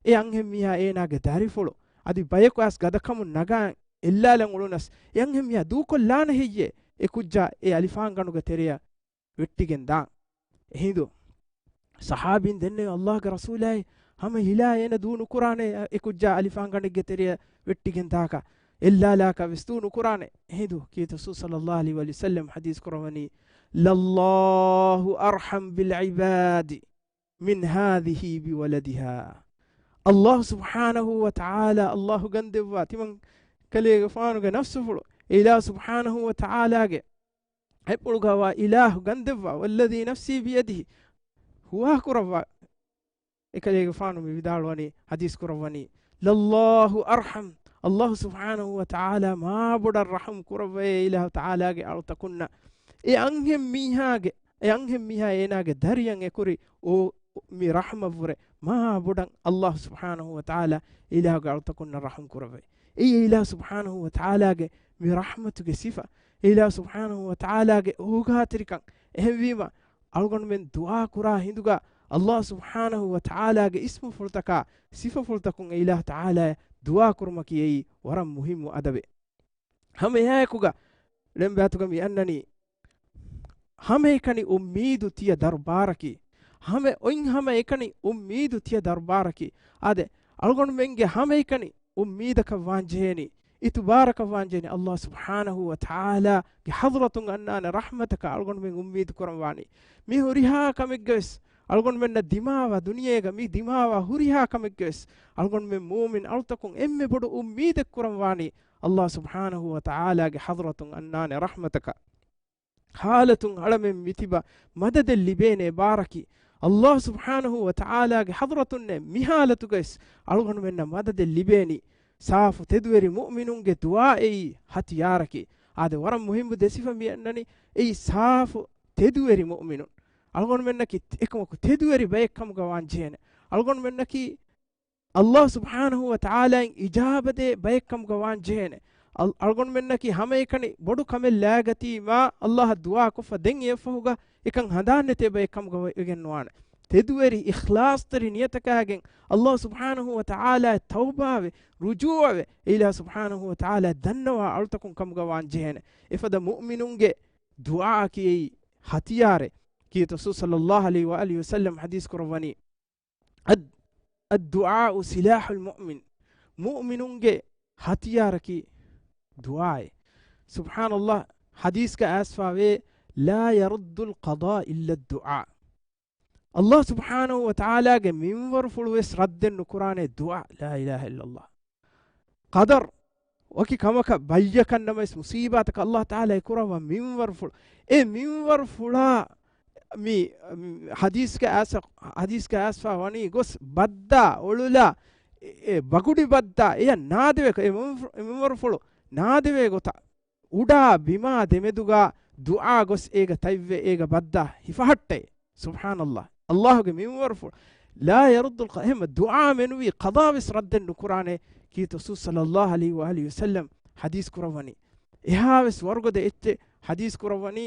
އެ އަންހެން މީހާ އޭނާގެ ދަރިފުޅު އަދި ބަޔަކު އައިސް ގަދަކަމުން ނަގާ އެއްލާލަން އުޅުނަސް، އެ އަންހެން މީހާ ދޫކޮށްލާނެ ހެއްޔޭ އެ ކުއްޖާ އެ އަލިފާންގަނޑުގެ ތެރެޔަށް ވެއްޓިގެން ދާން. އެހިނދު ޞަޙާބީން ދެންނެވި، ﷲގެ ރަސޫލާއޭ، ހަމަ ހިލާ އޭނަ ދޫ ނުކުރާނެ އެ ކުއްޖާ އަލިފާންގަނޑެއްގެ ތެރެޔަށް ވެއްޓިގެން ދާކަށް، އެއްލާލާކަށް ވެސް ދޫ ނުކުރާނެ. އެހިނދު ކީރިތި ރަސޫލު ޞައްލައްލާހު ޢަލައިހި ވަސައްލަމަ ޙަދީޘް ކުރައްވަނީ، لله أرحم بالعباد من هذه بولدها. ﷲ ސުބްޙާނަހޫ ވަތަޢާލާ، ﷲ ގަންދެއްވާ ތިމަން ކަލޭގެފާނުގެ ނަފްސުފުޅު، އެ އިލާހު ސުބްޙާނަހޫ ވަތަޢާލާގެ އެ ޕުޅުގަވާ އިލާހު ގަންދެއްވާ، والذي نفسي بيده، ހުވާކުރައްވާ، އެކަލޭގެފާނު މި ވިދާޅުވަނީ، ޙަދީޘް ކުރައްވަނީ، لله أرحم، ﷲ ސުބްޙާނަހޫ ވަތަޢާލާ މާބޮޑަށް ރަޙުމް ކުރައްވައޭ އިލާހު ތަޢާލާގެ އަޅުތަކުންނަށް. އެ އަންހެން މީހާގެ، އެ އަންހެން މީހާ އޭނާގެ ދަރިޔަށް އެކުރި އޯ މި ރަޙްމަށްވުރެ މާބޮޑަށް ﷲ ސުބްޙާނަހޫ ވަތަޢާލާ އިލާހުގެ އަޅުތަކުންނަށް ރަޙުމް ކުރައްވައި. އެއީ އިލާހު ސުބްޙާނަހޫ ވަތަޢާލާގެ މި ރަޙްމަތުގެ ސިފަ. އެ އިލާހު ސުބްޙާނަހޫ ވަތަޢާލާގެ އޯގާތެރިކަން. އެހެންވީމަ، އަޅުގަނޑުމެން ދުޢާ ކުރާ ހިނދުގަ ﷲ ސުބްޙާނަހޫ ވަތަޢާލާގެ އިސްމުފުޅުތަކާ ސިފަފުޅުތަކުން އެ އިލާހު ތަޢާލާޔަށް ދުޢާ ކުރުމަކީ އެއީ ވަރަށް މުހިއްމު އަދަބެއް. ހަމައެއާއެކުގަ ޅެންބާތުގަ މި އަންނަނީ، ހަމައެކަނި އުއްމީދު ތިޔަ ދަރުބާރަކީ. ހަމަ އޮތް ހަމައެކަނި އުއްމީދު ތިޔަ ދަރުބާރަކީ. އާދެ، އަޅުގަނޑުމެންގެ ހަމައެކަނި އުއްމީދަކަށް ވާންޖެހޭނީ، އިތުބާރަކަށް ވާންޖެހޭނީ، ﷲ ސުބްޙާނަހޫ ވަތަޢާލާގެ ޙަޟްރަތުން އަންނާނެ ރަޙްމަތަކަށް އަޅުގަނޑުމެން އުއްމީދު ކުރަން ވާނީ. މި ހުރިހާ ކަމެއްގަވެސް އަޅުގަނޑުމެންނަށް ދިމާވާ، ދުނިޔޭގަ މި ދިމާވާ ހުރިހާ ކަމެއްގަވެސް އަޅުގަނޑުމެން މުއުމިން އަޅުތަކުން އެންމެ ބޮޑު އުއްމީދެއް ކުރަން ވާނީ، ﷲ ސުބްޙާނަހޫ ވަތަޢާލާގެ ޙަޟްރަތުން އަންނާނެ ރަޙްމަތަކަށް. ޙާލަތުން އަޅަމެން މިތިބަ މަދަދެއް ލިބޭނޭ ބާރަކީ، ﷲ ސުބްޙާނަހޫ ވަތަޢާލާގެ ޙަޟްރަތުންނޭ މިޙާލަތުގައިސް އަޅުގަނޑުމެންނަށް މަދަދެއް ލިބޭނީ. ސާފު ތެދުވެރި މުއުމިނުންގެ ދުޢާ އެއީ ހަތިޔާރަކީ. އާދެ، ވަރަށް މުހިއްމު ދެ ސިފަ މި އަންނަނީ. އެއީ ސާފު ތެދުވެރި މުއުމިނުން. އަޅުގަނޑުމެންނަކީ އެކަމަކު ތެދުވެރި ބައެއްކަމުގަ ވާން ޖެހޭނެ. އަޅުގަނޑުމެންނަކީ ﷲ ސުބްޙާނަހޫ ވަތަޢާލާއިން އިޖާބަދޭ ބައެއްކަމުގަ ވާން ޖެހޭނެ. އަޅް-، އަޅުގަނޑުމެންނަކީ ހަމައެކަނި ބޮޑު ކަމެއް ލާގަތީމާ ﷲ އަށް ދުޢާކޮށްފަ ދެން އެއަށްފަހުގަ އެކަން ހަނދާންނެތޭ ބައެއްކަމުގަ ވެ-، ވެގެން ނުވާނެ. ތެދުވެރި އިޚްލާޞްތެރި ނިޔަތަކާގެން ﷲ ސުބްޙާނަހޫ ވަތަޢާލާއަށް ތައުބާވެ، ރުޖޫޢަވެ، އެ އިލާހު ސުބްޙާނަހޫ ވަތަޢާލާ ދަންނަވާ އަޅުތަކުން ކަމުގަ ވާން ޖެހޭނެ. އެފަދަ މުއުމިނުންގެ ދުޢާއަކީ އެއީ ހަތިޔާރެއް. ކީރިތި ރަސޫލު ޞައްލައްލާހު ޢަލައިހި ވައާލިހި ވަސައްލަމް ޙަދީޘް ކުރައްވަނީ، އައް-، الدعاء سلاح المؤمن. މުއުމިނުންގެ ހަތިޔާރަކީ ދުޢާއޭ. ސުބްޙާނައްލާހް، ޙަދީޘްގަ އައިސްފަވޭ، لا يرد القضاء إلا الدعاء. ﷲ ސުބްޙާނަހޫ ވަތަޢާލާގެ މިންވަރުފުޅު ވެސް ރައްދެއް ނުކުރާނެ ދުޢާ، لا إله إلا الله. ޤަދަރު ވަކި ކަމަކަށް ބައްޔަކަށް ނަމަވެސް މުޞީބާތަކަށް ﷲ ތަޢާލާ އެކުރައްވާ މިންވަރުފުޅު. އެ މިންވަރުފުޅާ މި، މި ޙަދީޘްގަ އައިސް، ޙަދީޘްގަ އައިސްފަ ވަނީ ގޮސް ބައްދާ އޮޅުލާ، އެ، އެ ބަގުޑި ބައްދާ އެޔަށް ނާދެވޭ، އެ މިންވަރު-، އެ މިންވަރުފުޅު ނާދެވޭ ގޮތަށް އުޑާ ބިމާ ދެމެދުގަ ދުޢާ ގޮސް އޭގަ ތަތްވެ އޭގަ ބައްދާ ހިފަހައްޓައި. ސުބްޙާނައްލާހް. ﷲގެ މިންވަރުފުޅު لا يرد الق-، އެހެން ދުޢާ މެނުވީ ޤަޟާ ވެސް ރައްދެއް ނުކުރާނެ. ކީރިތި ރަސޫލު ޞައްލައްލާހު ޢަލައިހި ވައާލިހި ވަސައްލަމް ޙަދީޘް ކުރައްވަނީ. އެހާވެސް ވަރުގަދަ އެއްޗެއް ޙަދީޘް ކުރައްވަނީ.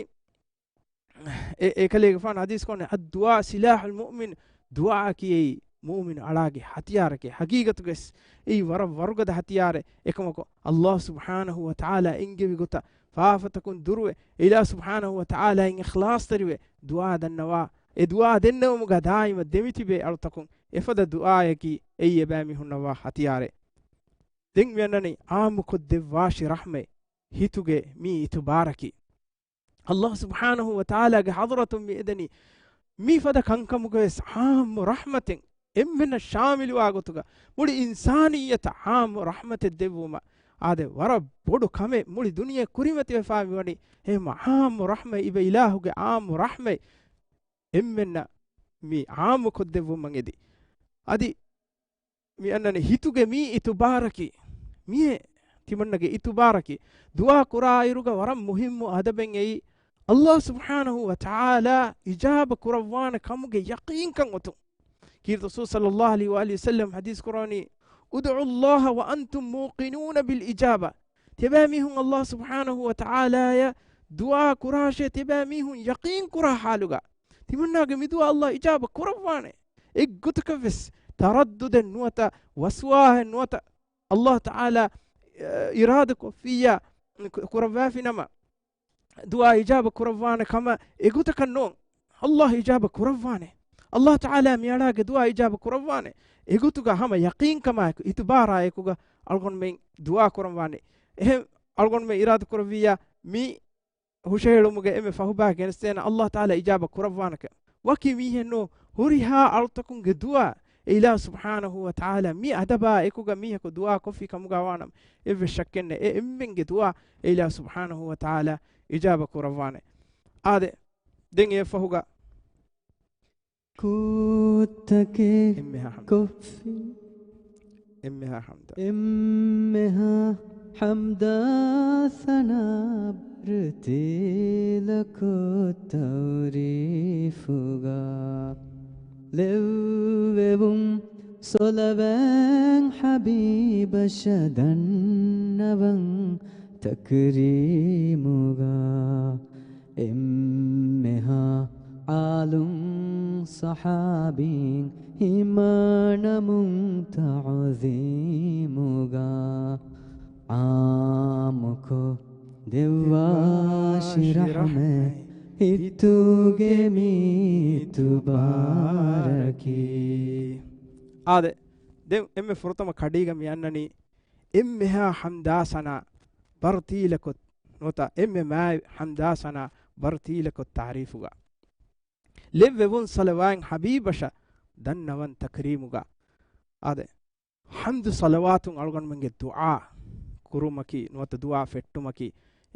އެ، އެކަލޭގެފާނު ޙަދީޘް ކުރައްވަނީ، الدعاء سلاح المؤمن. ދުޢާއަކީ އެއީ މުއުމިނު އަޅާގެ ހަތިޔާރެކޭ. ޙަޤީޤަތުގަވެސް އެއީ ވަރަށް ވަރުގަދަ ހަތިޔާރެއް. އެކަމަކު، ﷲ ސުބްޙާނަހޫ ވަތަޢާލާ އެންގެވި ގޮތަށް ފާފަތަކުން ދުރުވެ، އިލާހު ސުބްޙާނަހޫ ވަތަޢާލާއިން އިޚްލާޞްތެރިވެ، ދުޢާ ދަންނަވާ، އެ ދުޢާ ދެންނެވުމުގަ ދާއިމަށް ދެމިތިބޭ އަޅުތަކުން އެފަދަ ދުޢާއަކީ އެއީ އެބައިމީހުންނަށްވާ ހަތިޔާރެއް. ދެން މިއަންނަނީ ޢާއްމުކޮށްދެއްވާށި ރަޙްމަތް، ހިތުގެ މި އިތުބާރަކީ. ﷲ ސުބްޙާނަހޫ ވަތަޢާލާގެ ޙަޟްރަތުން މި އެދެނީ މިފަދަ ކަންކަމުގަވެސް ޢާއްމު ރަޙްމަތެއް އެންމެންނަށް ޝާމިލުވާ ގޮތުގަ މުޅި އިންސާނިއްޔަތަށް ޢާއްމު ރަޙްމަތެއް ދެއްވުމަށް. އާދެ، ވަރަށް ބޮޑު ކަމެއް މުޅި ދުނިޔެ ކުރިމަތިވެފާ މިވަނީ. އެހެން ޢާއްމު ރަޙްމަތް، އިބަ އިލާހުގެ ޢާއްމު ރަޙްމަތް އެންމެންނަށް މި ޢާއްމު ކޮށްދެއްވުމަށް އެދި. އަދި މި އަންނަނީ ހިތުގެ މި އިތުބާރަކީ، މިއޭ ތިމަންނަގެ އިތުބާރަކީ، ދުޢާ ކުރާއިރުގަ ވަރަށް މުހިއްމު އަދަބެއް އެއީ، ﷲ ސުބްޙާނަހޫ ވަތަޢާލާ އިޖާބަ ކުރައްވާނެ ކަމުގެ ޔަޤީންކަން އޮތުން. ކީރިތި ރަސޫލު ޞައްލައްލާހު ޢަލައިހި ވައާލިހި ވަސައްލަމް ޙަދީޘް ކުރަވަނީ، ادعوا الله وأنتم موقنون بالإجابة. ތިޔަބައިމީހުން ﷲ ސުބްޙާނަހޫ ވަތަޢާލާއަށް ދުޢާ ކުރާށޭ، ތިޔަބައިމީހުން ޔަޤީން ކުރާ ޙާލުގަ. ތިމަންނާގެ މި ދުޢާ ﷲ އިޖާބަ ކުރައްވާނެ. އެއްގޮތަކަށް ވެސް ތަރައްދުދެއް ނުވަތަ، ވަސްވާހެއް ނުވަތަ، ﷲ ތަޢާލާ، އަ، އިރާދަކޮށްފިއްޔާ ކު-، ކުރައްވާފި ނަމަ، ދުޢާ އިޖާބަ ކުރައްވާނެ ކަމަށް އެގޮތަކަށް ނޫން. ﷲ އިޖާބަ ކުރައްވާނެ. ﷲ ތަޢާލާ މިއަޅާގެ ދުޢާ އިޖާބަ ކުރައްވާނެ. އެގޮތުގަ ހަމަ ޔަޤީންކަމާއެކު، އިތުބާރާއެކުގަ އަޅުގަނޑުމެން ދުޢާ ކުރަންވާނެ. އެހެން އަޅުގަނޑުމެން އިރާދަ ކުރެއްވިއްޔާ މި ހުށަހެޅުމުގެ އެންމެ ފަހުބާ ގެނެސްދޭނަ ﷲ ތަޢާލާ އިޖާބަ ކުރައްވާނެކަން. ވަކި މީހެއްނު، ހުރިހާ އަޅުތަކުންގެ ދުޢާ އެ އިލާހު ސުބްޙާނަހޫ ވަތަޢާލާ މި އަދަބާ އެކުގަ މީހަކު ދުޢާ ކޮށްފި ކަމުގަ ވާނަމަ، އެއްވެސް ޝައްކެއް ނެތް، އެ އެންމެންގެ ދުޢާ އެ އިލާހު ސުބްޙާނަހޫ ވަތަޢާލާ އިޖާބަ ކުރައްވާނެ. އާދެ، ދެން އެއަށްފަހުގަ ކުށްތަކެއް އެންމެހާ ހަމްދާ. ކޮށްފި. އެންމެހާ ހަމްދާ. އެންމެހާ ހަމްދާ ސަނާ ބަރުތީލަކޮށް ތަޢުރީފުގަ. ލެއްވެވުން ޞަލަވާތް ޙަބީބަށަށް ދަންނަވަން ތަކްރީމުގަ. އެންމެހާ އާލުން ޞަޙާބީން ހިމަނަމުން ތަޢުޒީމުގަ. ޢާއްމުކޮށް ދެއްވާށި ރަޙްމަތް ހިތުގެ މި އިތުބާރަކީ. އާދެ، ދެން އެންމެ ފުރަތަމަ ކަޑީގަ މި އަންނަނީ އެންމެހާ ހަމްދާ ސަނާ ބަރުތީލަކޮށް ނުވަތަ އެންމެ މާތް ހަމްދާ ސަނާ ބަރުތީލަކޮށް ތަޢުރީފުގަ. ލެއްވެވުން ޞަލަވާތް ޙަބީބަށަށް ދަންނަވަން ތަކްރީމުގަ. އާދެ، ޙަމްދު ޞަލަވާތުން އަޅުގަނޑުމެންގެ ދުޢާ ކުރުމަކީ ނުވަތަ ދުޢާ ފެއްޓުމަކީ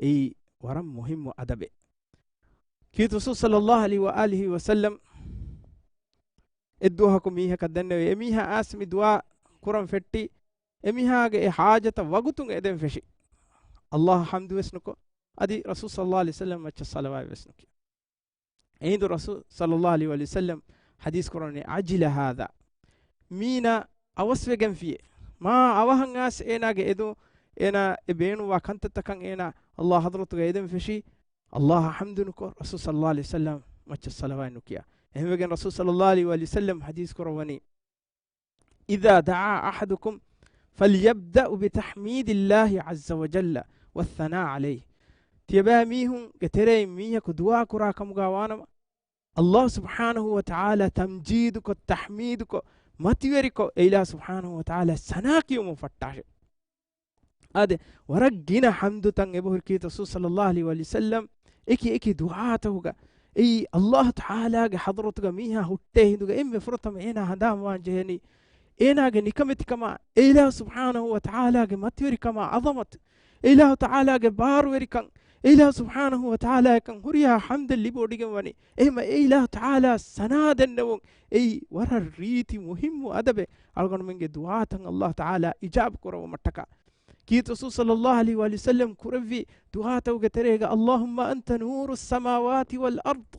އެއީ ވަރަށް މުހިއްމު އަދަބެއް. ކީރިތި ރަސޫލު ޞައްލައްލާހު ޢަލައިހި ވައާލިހި ވަސައްލަމް އެއްދުވަހަކު މީހަކަށް ދެންނެވި، އެމީހާ އައިސް މި ދުޢާ ކުރަން ފެއްޓި، އެމީހާގެ އެ ޙާޖަތަށް ވަގުތުން އެދެން ފެށި. ﷲ އަށް ޙަމްދުވެސް ނުކޮށް، އަދި ރަސޫލު ޞައްލައްލާހު ޢަލައިހި ވަސައްލަމް މައްޗަށް ޞަލަވާތް ވެސް ނުކިޔަ. އެހިނދު ރަސޫލު ޞައްލައްލާހު ޢަލައިހި ވަސައްލަމް ޙަދީޘް ކުރަނީ، "عجل هذا." މީނަ އަވަސްވެގެންފިޔޭ. މާ އަވަހަށް އައިސް އޭނާގެ އެދު، އޭނާ އެ ބޭނުންވާ ކަންތައްތަކަށް އޭނާ ﷲ ޙަޟްރަތުގަ އެދެން ފެށީ، ﷲ އަށް ޙަމްދު ނުކޮށް، ރަސޫލު ޞައްލައްލާހު ޢަލައިހި ވަސައްލަމް މައްޗަށް ޞަލަވާތް ނުކިޔާ. އެހެންވެގެން ރަސޫލު ޞައްލައްލާހު ޢަލައިހި ވަސައްލަމް ޙަދީޘް ކުރައްވަނީ، إذا دعا أحدكم فليبدأ بتحميد الله عز وجل والثناء عليه. ތިޔަބައިމީހުންގެ ތެރެއިން މީހަކު ދުޢާ ކުރާ ކަމުގަ ވާނަމަ، ﷲ ސުބްޙާނަހު ވަތަޢާލާ ތަމްޖީދުކޮށް، ތަޙްމީދުކޮށް، މަތިވެރިކޮށް، އެ އިލާހު ސުބްޙާނަހު ވަތަޢާލާ ސަނާ ކިޔުމުން ފައްޓާށެ. އާދެ، ވަރަށް ގިނަ ޙަމްދުތައް އެބަހުރި ކީރިތި ރަސޫލު ޞައްލައްލާހު ޢަލައިހި ވަސައްލަމް އެކި އެކި ދުޢާތަކުގަ އެއީ ﷲ ތަޢާލާގެ ޙަޟްރަތުގަ މީހާ ހުއްޓޭ ހިނދުގަ އެންމެ ފުރަތަމަ އޭނާ ހަނދާންވާން ޖެހެނީ އޭނާގެ ނިކަމެތިކަމާ، އެ އިލާހު ސުބްޙާނަހު ވަތަޢާލާގެ މަތިވެރިކަމާ، ޢަޒަމަތު، އެ އިލާހު ތަޢާލާގެ ބާރުވެރިކަން، އެ އިލާހު ސުބްޙާނަހު ވަތަޢާލާއަކަށް ހުރިހާ ޙަމްދެއް ލިބިވޮޑިގެން ވަނީ. އެހެންމަ އެ އިލާހު ތަޢާލާ ސަނާ ދެންނެވުން އެއީ ވަރަށް ރީތި މުހިއްމު އަދަބެއް. އަޅުގަނޑުމެންގެ ދުޢާތައް ﷲ ތަޢާލާ އިޖާބަ ކުރައްވުމަށްޓަކާ. ކީރިތި ރަސޫލު ޞައްލައްލާހު ޢަލައިހި ވަސައްލަމް ކުރެއްވި ދުޢާތަކުގެ ތެރޭގަ، اللهم أنت نور السماوات والأرض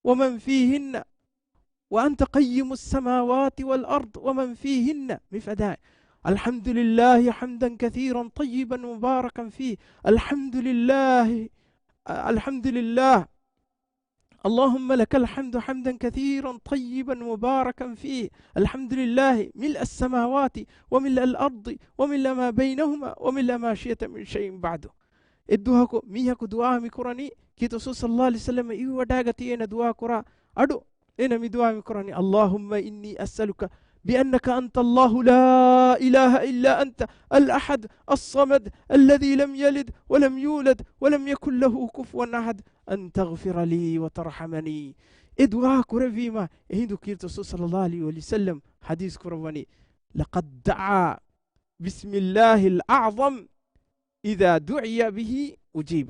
ومن فيهن وأنت قيم السماوات والأرض ومن فيهن، މިފަދައިން، الحمد لله حمدا كثيرا طيبا مباركا فيه، الحمد لله، الحمد لله، اللهم لك الحمد حمدا كثيرا طيبا مباركا فيه، الحمد لله ملء السماوات وملء الأرض وملء ما بينهما وملء ما شئت من شيء بعد. އެއްދުވަހަކު މީހަކު ދުޢާ މިކުރަނީ، ކީރިތި ރަސޫލު ޞައްލައްލާހު ޢަލައިހި ވަސައްލަމަ އިވިވަޑައިގަތީ އޭނަ ދުޢާ ކުރާ އަޑު، އޭނަ މި ދުޢާ މިކުރަނީ، اللهم إني أسألك بأنك أنت الله لا إله إلا أنت الأحد الصمد الذي لم يلد ولم يولد ولم يكن له كفوا أحد أن تغفر لي وترحمني. އެ ދުޢާ ކުރެއްވީމަ، އެހިނދު ކީރިތި ރަސޫލު ޞައްލައްލާހު ޢަލައިހި ވަސައްލަމް ޙަދީޘް ކުރައްވަނީ، لقد دعا بسم الله الأعظم إذا دعي به أجيب،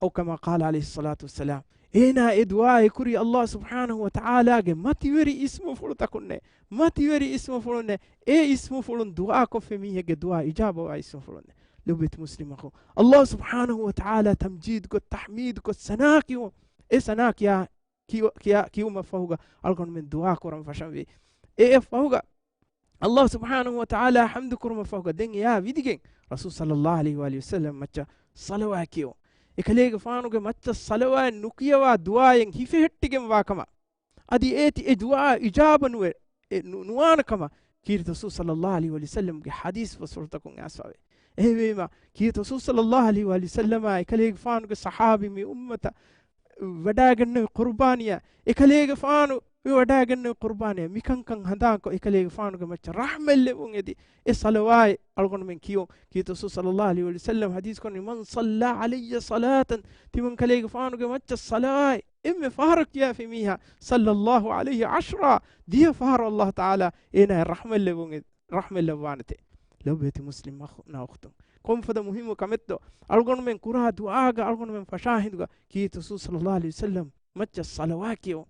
أو كما قال عليه الصلاة والسلام. އޭނާ އެ ދުޢާ އެކުރީ ﷲ ސުބްޙާނަހު ވަތަޢާލާގެ މަތިވެރި އިސްމުފުޅުތަކުންނޭ، މަތިވެރި އިސްމުފުޅުންނޭ، އެ އިސްމުފުޅުން ދުޢާ ކޮށްފި މީހެއްގެ ދުޢާ އިޖާބަވާ އިސްމުފުޅުންނޭ. ލޮބުވެތި މުސްލިމް އަޚު، ﷲ ސުބްޙާނަހު ވަތަޢާލާ ތަމްޖީދުކޮށް، ތަޙްމީދުކޮށް، ސަނާ ކިޔުން، އެ ސަނާ ކިޔާ، ކިޔު-، ކިޔާ، ކިޔުމަށްފަހުގަ އަޅުގަނޑުމެން ދުޢާ ކުރަން ފަށަންވީ. އެއަށްފަހުގަ ﷲ ސުބްޙާނަހު ވަތަޢާލާ ޙަމްދު ކުރުމަށްފަހުގަ ދެން އެއާ ވިދިގެން ރަސޫލު ޞައްލައްލާހު ޢަލައިހި ވަސައްލަމް މައްޗަށް ޞަލަވާތް ކިޔުން. އެކަލޭގެފާނުގެ މައްޗަށް ޞަލަވާތް ނުކިޔަވާ ދުޢާއެއް ހިފެހެއްޓިގެންވާ ކަމަށް، އަދި އޭތި އެ ދުޢާ އިޖާބަ ނުވެ، އެ ނު-، ނުވާނެ ކަމަށް ކީރިތި ރަސޫލު ޞައްލައްލާހު ޢަލައިހި ވަސައްލަމްގެ ޙަދީޘް ފަސްފުޅުތަކުން އައިސްފަވޭ. އެހެންވީމަ، ކީރިތި ރަސޫލު ޞައްލައްލާހު ޢަލައިހި ވަސައްލަމާ އެކަލޭގެފާނުގެ ޞަޙާބީ މި އުއްމަތަށް ވަޑައިގެންނެވި ޤުރުބާނީއާ، އެކަލޭގެފާނު ވަޑައިގެންނެވި ޤުރުބާނީއާ، މިކަންކަން ހަނދާންކޮށް، އެކަލޭގެފާނުގެ މައްޗަށް ރަޙްމަތް ލެއްވުން އެދި، އެ ޞަލަވާތް އަޅުގަނޑުމެން ކިޔުން. ކީރިތި ރަސޫލު ޞައްލައްލާހު ޢަލައިހި ވަސައްލަމް ޙަދީޘް ކުރަނީ، من صلى علي صلاة، ތިމަން ކަލޭގެފާނުގެ މައްޗަށް ޞަލަވާތް އެންމެ ފަހަރަށް ކިޔާފި މީހާ، صلى الله عليه عشرا، ދިހަ ފަހަރު ﷲ ތަޢާލާ އޭނާއަށް ރަޙްމަތް ލެއްވުން އެ-، ރަޙްމަތް ލައްވާނެތޭ. ލޮބުވެތި މުސްލިމް އަޚުންނާ އުޚްތުން، ކޮންފަދަ މުހިއްމު ކަމެއްތޯ އަޅުގަނޑުމެން ކުރާ ދުޢާގަ އަޅުގަނޑުމެން ފަށާ ހިނދުގަ ކީރިތި ރަސޫލު ޞައްލައްލާހު ޢަލައިހި ވަސައްލަމް މައްޗަށް ޞަލަވާތް ކިޔުން.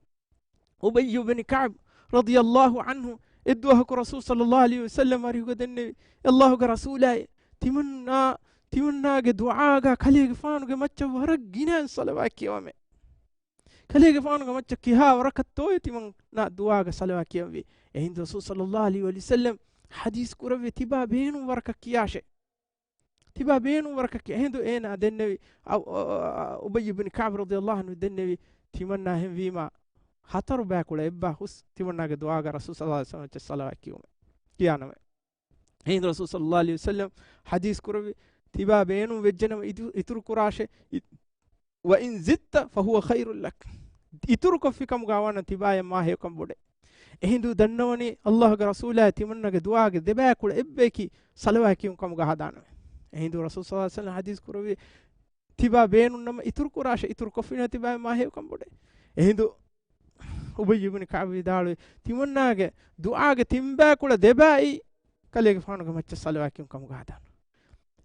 އުބައްޔު ބިން ކަޢްބު ރަޟިޔައްލާހު ޢަންހު އެއްދުވަހަކު ރަސޫލު ޞައްލައްލާހު ޢަލައިހި ވަސައްލަމް އަރިހުގަ ދެންނެވި، ﷲގެ ރަސޫލާއޭ، ތިމަންނާ، ތިމަންނާގެ ދުޢާގަ ކަލޭގެފާނުގެ މައްޗަށް ވަރަށް ގިނައިން ޞަލަވާތް ކިޔަވަމޭ. ކަލޭގެފާނުގެ މައްޗަށް ކިހާ ވަރަކަށްތޯއޭ ތިމަންނާ ދުޢާގަ ޞަލަވާތް ކިޔަންވީ؟ އެހިނދު ރަސޫލު ޞައްލައްލާހު ޢަލައިހި ވަސައްލަމް ޙަދީޘް ކުރެއްވި، ތިބާ ބޭނުން ވަރަކަށް ކިޔާށޭ. ތިބާ ބޭނުން ވަރަކަށް ކިޔާ. އެހިނދު އޭނާ ދެންނެވި، އަ، އަ، އަ، އުބައްޔު ބިން ކަޢްބު ރަޟިޔައްލާހު ޢަންހު ދެންނެވި، ތިމަންނާ އެހެންވީމާ ހަތަރު ބަޔަކު އެއްބަ ހުސް ތިމަންނާގެ ދުޢާގަ ރަސޫލު ޞައްލައްލާހު ޢަލައިހި ވަސައްލަމް މައްޗަށް ޞަލަވާތް ކިޔުމޭ. ކިޔާނަމޭ. އެހިނދު ރަސޫލު ޞައްލައްލާހު ޢަލައިހި ވަސައްލަމް ޙަދީޘް ކުރެއްވި، ތިބާ ބޭނުން ވެއްޖެނަމަ އިތު-، އިތުރު ކުރާށޭ، އި-، وإن زدت فهو خير لك. އިތުރު ކޮށްފި ކަމުގަ ވާނަމަ ތިބާޔަށް މާ ހެޔޮކަން ބޮޑޭ. އެހިނދު ދަންނަވަނީ ﷲގެ ރަސޫލާއި ތިމަންނަގެ ދުޢާގެ ދެބަޔަކުޅަ އެއްބަޔަކީ ޞަލަވާތް ކިޔުން ކަމުގަ ހަދާނަމޭ. އެހިނދު ރަސޫލު ޞައްލައްލާހު ޢަލައިހި ވަސައްލަމް ޙަދީޘް ކުރެއްވި، ތިބާ ބޭނުންނަމަ އިތުރު ކުރާށޭ، އިތުރު ކޮށްފިނަމަ ތިބާޔަށް މާ ހެޔޮކަން ބޮޑޭ. އެހިނދު އުބައްޔު ބިން ކަޢްބު ވިދާޅުވި، ތިމަންނާގެ ދުޢާގެ ތިންބަޔަކުޅަ ދެބައި ކަލޭގެފާނުގެ މައްޗަށް ޞަލަވާތް ކިޔުން ކަމުގަ ހަދާނަމޭ.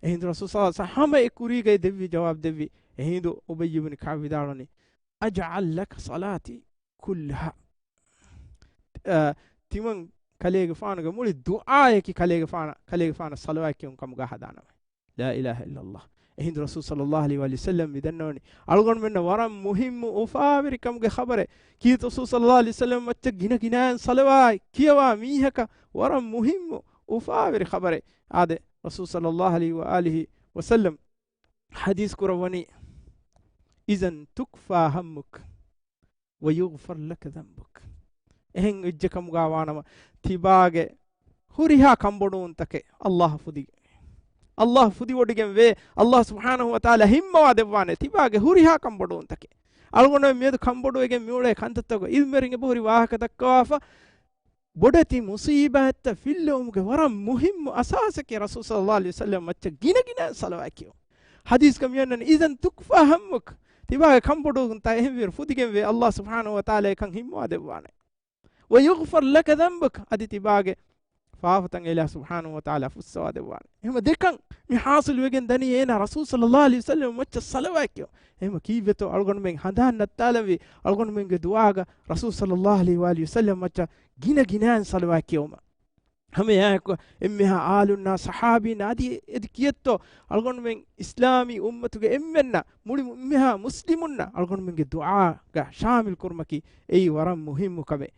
އެހިނދު ރަސޫލު ޞައްލައްލާހު ޢަލައިހި ވަސައްލަމް ހަމަ އެ ކުރީގައި ދެއްވި ޖަވާބު ދެއްވި. އެހިނދު އުބައްޔު ބިން ކަޢްބު ވިދާޅުވަނީ، أجعل لك صلاتي كلها. އަ، ތިމަން ކަލޭގެފާނުގެ މުޅި ދުޢާއަކީ ކަލޭގެފާނަށް، ކަލޭގެފާނަށް ޞަލަވާތް ކިޔުން ކަމުގަ ހަދާނަމޭ. لا إله إلا الله. އެހިނދު ރަސޫލު ޞައްލައްލާހު ޢަލައިހި ވަސައްލަމް މި ދަންނަވަނީ އަޅުގަނޑުމެންނަށް ވަރަށް މުހިއްމު އުފާވެރިކަމުގެ ޚަބަރެއް. ކީރިތި ރަސޫލު ޞައްލައްލާހު ޢަލައިހި ވަސައްލަމް މައްޗަށް ގިނަ ގިނައިން ޞަލަވާތް ކިޔަވާ މީހަކަށް ވަރަށް މުހިއްމު އުފާވެރި ޚަބަރެއް. އާދެ، ރަސޫލު ޞައްލައްލާހު ޢަލައިހި ވަ، ވައަލިހި ވަސައްލަމް ޙަދީޘް ކުރައްވަނީ، إذا تكفى همك ويغفر لك ذنبك. އެހެން އެއްޗެއް ކަމުގަ ވާނަމަ، ތިބާގެ ހުރިހާ ކަންބޮޑުވުންތަކެއް އައްލާހު ފުދި، އައްލާހު ފުދިވޮޑިގެން ވޭ، އައްލާހު ސުބްޙާނަހު ވަތަޢާލާ ހިންމަވާ ދެއްވާނެ ތިބާގެ ހުރިހާ ކަންބޮޑުވުންތަކެއް. އަޅުގަނޑުމެން މިއަދު ކަންބޮޑުވެގެން މިއުޅޭ ކަންތައްތަކުގަ އިލްމުވެރިން އެބަހުރި ވާހަކަ ދައްކަވާފަ، ބޮޑެތި މުޞީބާތްތައް ފިއްލެވުމުގެ ވަރަށް މުހިއްމު އަސާސަކީ ރަސޫލު ޞައްލައްލާހު ޢަލައިހި ވަސައްލަމަ މައްޗަށް ގިނަ ގިނަ ޞަލަވާތް ކިޔުން. ޙަދީޘްގަ މިއަންނަނީ، إذا تكفى همك، ތިބާގެ ކަންބޮޑުވުންތައް އެހެންވީރު ފުދިގެންވޭ، އައްލާހު ސުބްޙާނަހު ވަތަޢާލާ އެކަން ހިންމަވާ ދެއްވާނެ. ويغفر لك ذنبك، އަދި ތިބާގެ ފާފަތައް އެލާ ސުބްޙާނަހު ވަތަޢާލާ ފުއްސަވާ ދެއްވާނެ. އެހެންވީމަ ދެކަން މި ޙާޞިލުވެގެން ދަނީ އޭނާ ރަސޫލު ޞައްލައްލާހު ޢަލައިހި ވަސައްލަމަ މައްޗަށް ޞަލަވާތް ކިޔުން. އެހެންވީމަ ކީއްވެތޯ އަޅުގަނޑުމެން ހަނދާން ނައްތާލަންވީ އަޅުގަނޑުމެންގެ ދުޢާގަ ރަސޫލު ޞައްލައްލާހު ޢަލައިހި ވަސައްލަމަ މައްޗަށް ގިނަ ގިނައިން ޞަލަވާތް ކިޔުމަށް. ހަމައެއާއެކު އެންމެހާ އާލުންނާ ޞަޙާބީންނާ އަދި އެދި ކިއެއްތޯ އަޅުގަނޑުމެން އިސްލާމީ އުއްމަތުގެ އެންމެންނަށް މުޅި އެންމެހާ މުސްލިމުންނަށް އަޅުގަނޑުމެންގެ ދުޢާގަ ޝާމިލް ކުރުމަކީ އެއީ ވަރަށް މުހިއްމު ކަމެއް.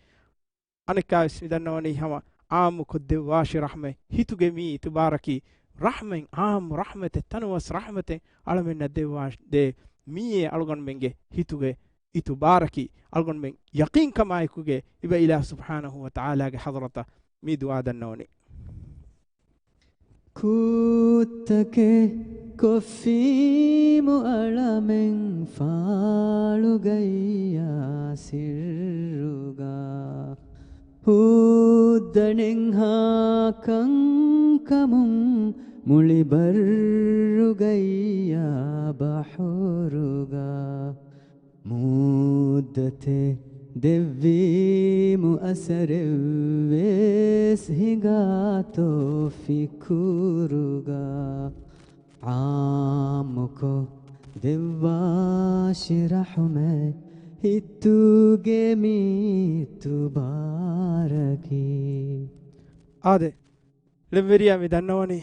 އަނެއްކާވެސް މި ދަންނަވަނީ ހަމަ ޢާއްމުކޮށް ދެއްވާށި ރަޙްމަތް، ހިތުގެ މި އިތުބާރަކީ ރަޙްމަތް، ޢާއްމު ރަޙްމަތެއް، ތަނަވަސް ރަޙްމަތެއް އަޅަމެންނަށް ދެއްވާ ދޭ. މިއީ އަޅުގަނޑުމެންގެ ހިތުގެ އިތުބާރަކީ. އަޅުގަނޑުމެން ޔަޤީންކަމާއެކުގެ އިބަ އިލާހު ސުބްޙާނަހު ވަތަޢާލާގެ ޙަޟްރަތަށް މި ދުޢާ ދަންނަވަނީ. ކުށްތަކެއް ކޮށްފީމު އަޅަމެން ފާޅުގައްޔާ ސިއްރުގަ، ހުއްދަނެންހާ ކަންކަމުން މުޅި ބައްރުގައްޔާ ބަޙުރުގަ، މުއްދަތެއް ދެއްވީމު އަސަރެއްވެސް ހިނގާތޯ ފިކުރުގަ، ޢާއްމުކޮށް ދެއްވާށި ރަޙުމަތް ހިތުގެ މި އިތުބާރަކީ. އާދެ، ޅެންވެރިޔާ މި ދަންނަވަނީ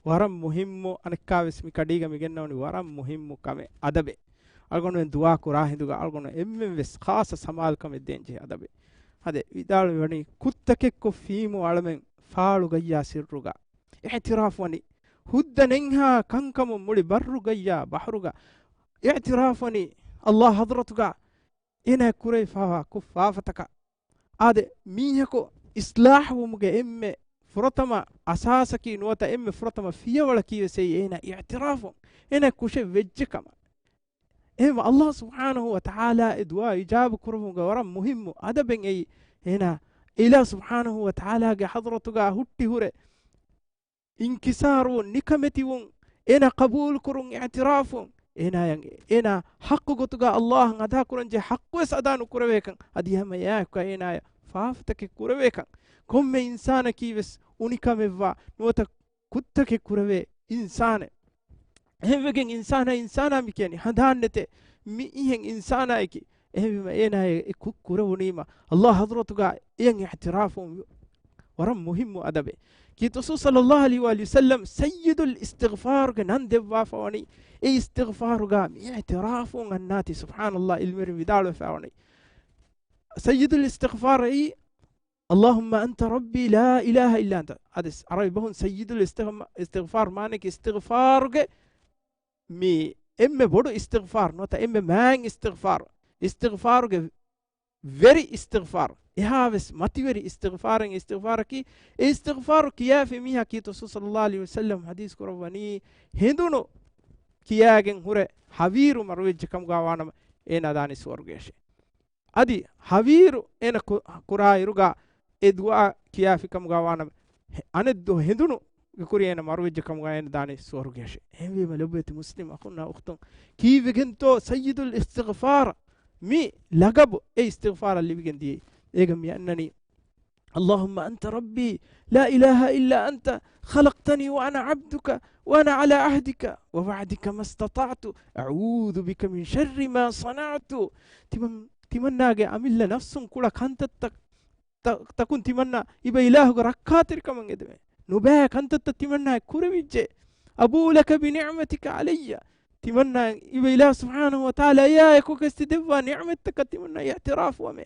ވަރަށް މުހިއްމު، އަނެއްކާވެސް މި ކަޑީގަ މި ގެންނަވަނީ ވަރަށް މުހިއްމު ކަމެއް، އަދަބެއް. އަޅުގަނޑުމެން ދުޢާ ކުރާ ހިނދުގަ އަޅުގަނޑު އެންމެން ވެސް ޚާއްޞަ ސަމާލުކަމެއް ދޭން ޖެހޭ އަދަބެއް. އާދެ، ވިދާޅުވަނީ ކުށްތަކެއްކޮށް ފީމު އަޅަމެން ފާޅުގައްޔާ ސިއްރުގަ އިޢުތިރާފުވަނީ، ހުއްދަ ނެންހާ ކަންކަމުން މުޅި ބައްރުގައްޔާ ބަޙުރުގަ އިޢުތިރާފުވަނީ، އައްލާހު ޙަޟްރަތުގަ އޭނާ ކުރެވިފައިވާ ކުށް ފާފަތަކަށް. އާދެ، މީހަކު އިޞްލާޙުވުމުގެ އެންމެ ފުރަތަމަ އަސާސަކީ ނުވަތަ އެންމެ ފުރަތަމަ ފިޔަވަޅަކީ ވެސް އެއީ އޭނާ އިޢުތިރާފުން، އޭނާ ކުށެއް ވެއްޖެ ކަމަށް. އެހެން އައްލާހު ސުބްޙާނަހު ވަ ތަޢާލާ އެ ދުޢާ އިޖާބަ ކުރުމުގެ ވަރަށް މުހިއްމު އަދަބެއް އެއީ، އޭނާ އިލާހު ސުބްޙާނަހު ވަ ތަޢާލާގެ ޙަޟްރަތުގަ ހުއްޓި ހުރެ އިންކިސާރުވުން، ނިކަމެތިވުން، އޭނާ ޤަބޫލުކުރުން، އިޢުތިރާފުން، އޭނާޔަށް އޭނާ ޙައްޤު ގޮތުގަ އައްލާހަށް އަދާކުރަންޖެހޭ ޙައްޤުވެސް އަދާ ނުކުރެވޭކަން، އަދި ހަމަ އެއާއެކު އޭނާޔަށް ފާފަތަކެއް ކުރެވޭކަން. ކޮންމެ އިންސާނަކީވެސް އުނިކަމެއްވާ ނުވަތަ ކުށްތަކެއް ކުރެވޭ އިންސާނެއް. އެހެންވެގެން އިންސާނާ އިންސާނާ މި ކިޔަނީ ހަނދާންނެތޭ މި އިހެން އިންސާނާއެކީ. އެހެންވީމަ އޭނާ އެ ކުށް ކުރެވުނީމަ އައްލާހު ޙަޟްރަތުގަ އެޔަށް އިޢުތިރާފު ވަރަށް މުހިއްމު އަދަބެއް. ކީރިތި ރަސޫލު ޞައްލައްލާހު ޢަލައިހި ވައަލިހި ވަސައްލަމް ސައްޔިދުލް އިސްތިޣްފާރުގެ ނަން ދެއްވާފަ ވަނީ، އެ އިސްތިޣްފާރުގަ މި އިޢުތިރާފު އަންނާތީ ސުބްޙާނައްލާހް އިލްމުވެރިން ވިދާޅުވެފަ ވަނީ. ސައްޔިދުލް އިސްތިޣްފާރު އެއީ، اللهم أنت ربي لا إله إلا أنت. އަދި ޢަރަބި ބަހުން ސައްޔިދުލް އިސްތިޣް-، އިސްތިޣްފާރު މާނައަކީ އިސްތިޣްފާރުގެ މި އެންމެ ބޮޑު އިސްތިޣްފާރު ނުވަތަ އެންމެ މާތް އިސްތިޣްފާރު، އިސްތިޣްފާރުގެ ވެރި އިސްތިޣްފާރު، އެހާވެސް މަތިވެރި އިސްތިޣްފާރެއް އިސްތިޣްފާރަކީ، އެ އިސްތިޣްފާރު ކިޔާފި މީހާ ކީރިތި ރަސޫލު ޞައްލައްލާހު ޢަލައިހި ވަސައްލަމް ޙަދީޘް ކުރައްވަނީ، ހެނދުނު ކިޔާގެން ހުރެ ހަވީރު މަރުވެއްޖެ ކަމުގަ ވާނަމަ އޭނާ ދާނީ ސުވަރުގެއަށޭ. އަދި ހަވީރު އޭނަ ކު-، ކުރާ އިރުގަ އެ ދުޢާ ކިޔާފި ކަމުގަ ވާނަމަ، ހެ-، އަނެއް ދުވަހު ހެނދުނުގެ ކުރި އޭނަ މަރުވެއްޖެ ކަމުގަ އޭނަ ދާނީ ސުވަރުގެއަށޭ. އެހެންވީމަ ލޮބުވެތި މުސްލިމް އަޚުންނާ އުޚްތުން، ކީއްވެގެންތޯ ސައްޔިދުލް އިސްތިޣްފާރު މި ލަޤަބު އެ އިސްތިޣްފާރަށް ލިބިގެން ދިޔައީ؟ އޭގަ މި އަންނަނީ، اللهم أنت ربي لا إله إلا أنت خلقتني وأنا عبدك وأنا على عهدك ووعدك ما استطعت أعوذ بك من شر ما صنعت. ތިމަން-، ތިމަންނާގެ އަމިއްލަ ނަފްސުން ކުޅަ ކަންތައްތައް، ތަ-، ތަކުން ތިމަންނާ އިބަ އިލާހުގެ ރައްކާތެރިކަމަށް އެދެވޭ. ނުބައި ކަންތައްތައް ތިމަންނާއަށް ކުރެވިއްޖެ. أبوء لك بنعمتك علي. ތިމަންނާ އިބަ އިލާހު ސުބްޙާނަހު ވަ ތަޢާލާ އެއާއެކު ކައިސް ތި ދެއްވާ ނިޢުމަތްތަކަށް ތިމަންނާ އިޢުތިރާފުވަމޭ.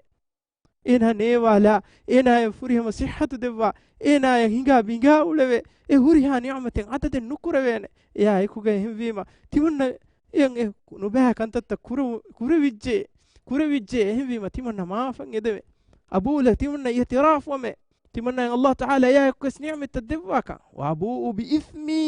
އޭނާ ނޭވާލާ، އޭނާއަށް ފުރިހަމަ ޞިއްޙަތު ދެއްވާ، އޭނާއަށް ހިނގާ ބިނގާ އުޅެވޭ، އެ ހުރިހާ ނިޢުމަތެއް އަދަދެއް ނުކުރެވޭނެ. އެއާ އެކުގަ އެހެންވީމަ، ތިމަންނަ އެޔަށް އެ ނުބައި ކަންތައްތައް ކުރެވު-، ކުރެވިއްޖެ. ކުރެވިއްޖެ. އެހެންވީމަ ތިމަންނަ މާފަށް އެދެވޭ. އަބޫލަ ތިމަންނަ އިއުތިރާފުވަމޭ. ތިމަންނައަށް އައްލާހު ތަޢާލާ އެއާއެކުވެސް ނިޢުމަތްތައް ދެއްވާކަން. ވައަބޫއު ބިއިޘްމީ،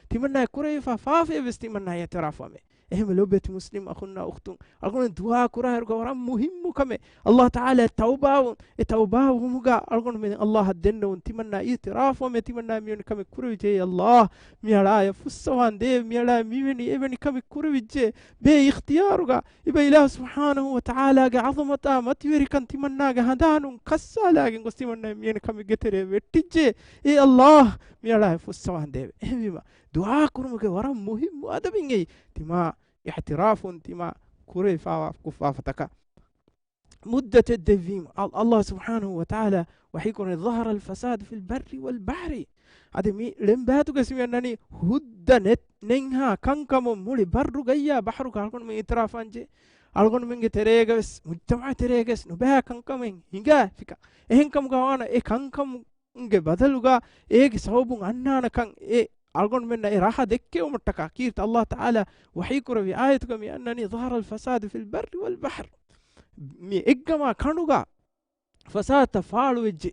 ތިމަންނަ ކުރެވިފާ ފާފަޔަށްވެސް ތިމަންނަ އިއުތިރާފުވަމޭ. އެހެންވެ ލޯބިވެތި މުސްލިމް އަޚުންނާ އުޚްތުން، އަޅުގަނޑު ދުޢާ ކުރާއިރުގަ ވަރަށް މުހިއްމު ކަމެއް އައްލާހު ތަޢާލާ ތައުބާވުން. އެ ތައުބާވުމުގަ އަޅުގަނޑުމެން އައްލާހަށް ދެންނެވުން، ތިމަންނަ އިއުތިރާފުވަމޭ، ތިމަންނަ މިވެނި ކަމެއް ކުރެވިއްޖެ. އައްލާހު މިއަޅާއަށް ފުއްސަވާން ދޭ، މިއަޅާ މިވެނި އެވެނި ކަމެއް ކުރެވިއްޖެ. ބޭ އިޚްތިޔާރުގަ އިބަ އިލާހު ސުބްޙާނަހު ވަ ތަޢާލާގެ ޢަޒަމަތާ މަތިވެރިކަން ތިމަންނާގެ ހަނދާނުން ކައްސާލާގެން ގޮސް ތިމަންނަ މިވެނި ކަމެއްގެ ތެރޭ ވެއްޓިއްޖެ. އޭ އައްލާހު މިއަޅާއަށް ފުއްސަވާން ދޭވެ. އެހެންވީމަ ދުޢާ ކުރުމުގެ ވަރަށް މުހިއްމު އަދަބެއް އެއީ. ތިމާ އިއުތިރާފުން ތިމާ ކުރެވިފާވާ ކުށްވާ ފަތަކަށް މުއްދަތެއް ދެއްވީމަ، އަ-، އައްލާހު ސުބްޙާނަހު ވަ ތަޢާލާ ވަޙީކުރަނީ، ظهر الفساد في البر والبحر. އަދި މި ޅެންބާތުގައި މި އަންނަނީ ހުއްދަ ނެތް-، ނެތްހާ ކަންކަމުން މުޅި ބައްރުގައްޔާ ބަޙްރުގަ އަޅުގަނޑުމެން އިއުތިރާފުވާންޖެހޭ. އަޅުގަނޑުމެންގެ ތެރޭގަވެސް، މުޖްތަމަޢު ތެރޭގަވެސް ނުބައި ކަންކަމެއް ހިނގާފިކަން. އެހެންކަމުގަ ވާނަ އެ ކަންކަމުންގެ ބަދަލުގަ އޭގެ ސަބަބުން އަންނާނެކަން އެ އަޅުގަނޑުމެންނަށް އެ ރަހަ ދެއްކެވުމަށްޓަކާ. ކީރިތި އައްލާހު ތަޢާލާ ވަޙީކުރެއްވި އާޔަތުގަ މި އަންނަނީ، ظهر الفساد في البر والبحر. މި އެއްގަމާ ކަނޑުގަ ފަސާދަތައް ފާޅުވެއްޖެ.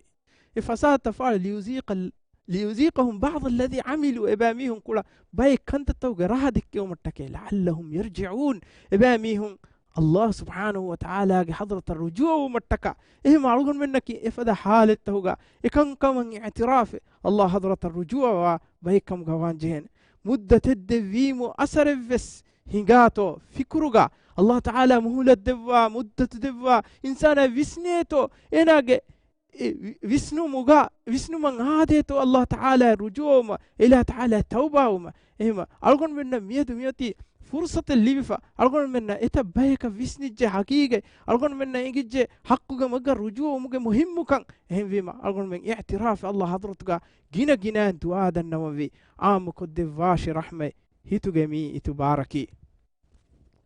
އެ ފަސާދަތައް ފާޅު، ليذيق ال-، ليذيقهم بعض الذي عملوا، އެބައިމީހުން ކުޅަ ބައެއް ކަންތައްތަކުގެ ރަހަ ދެއްކެވުމަށްޓަކައި، لعلهم يرجعون، އެބައިމީހުން އައްލާހު ސުބްޙާނަހު ވަ ތަޢާލާގެ ޙަޟްރަތަށް ރުޖޫޢަވުމަށްޓަކާ. އެހެން އަޅުގަނޑުމެންނަކީ އެފަދަ ޙާލަތްތަކުގަ އެކަންކަމަށް އިޢުތިރާފެއް، އައްލާހު ޙަޟްރަތަށް ރުޖޫޢަވާ ބައެއްކަމުގަ ވާން ޖެހޭނެ. މުއްދަތެއް ދެއްވީމު އަސަރެއްވެސް ހިނގާތޯ ފިކުރުގަ، އައްލާހު ތަޢާލާ މުހުލަތް ދެއްވާ، މުއްދަތު ދެއްވާ، އިންސާނާ ވިސްނޭތޯ، އޭނާގެ އެ ވި-، ވިސްނުމުގަ، ވިސްނުމަށް އާދޭތޯ އައްލާހު ތަޢާލާ ރުޖޫޢަވުމަށް، އެ އިލާހު ތަޢާލާ ތައުބާވުމަށް. އެހެންވީމަ އަޅުގަނޑުމެންނަށް މިއަދު މިއޮތީ ފުރުޞަތެއް ލިބިފަ، އަޅުގަނޑުމެންނަށް އެތައް ބަޔަކަށް ވިސްނިއްޖެ ޙަޤީޤަތް، އަޅުގަނޑުމެންނަށް އެނގިއްޖެ ޙައްޤުގެ މަގަށް ރުޖޫޢަވުމުގެ މުހިއްމުކަން. އެހެންވީމަ އަޅުގަނޑުމެން އިޢުތިރާފެއް އައްލާހު ޙަޟްރަތުގަ ގިނަ ގިނައިން ދުޢާ ދަންނަވަންވީ، ޢާއްމުކޮށްދެއްވާށި ރަޙްމަތް ހިތުގެ މި އިތުބާރަކީ.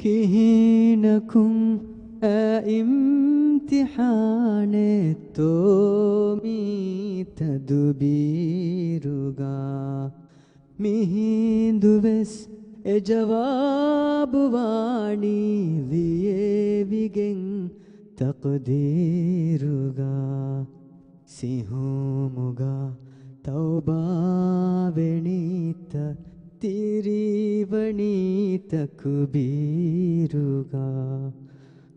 ކިހިނަކުން އައި އިމްތިޙާނެއްތޯ މީ ތަދުބީރުގަ؟ މިހިނދުވެސް އެ ޖަވާބު ވާނީ ލިޔެވިގެން ތަޤްދީރުގަ. ސިހުމުގަ ތައުބާވެނީތަ، ތިރީވަނީ ތަކުބީރުގަ.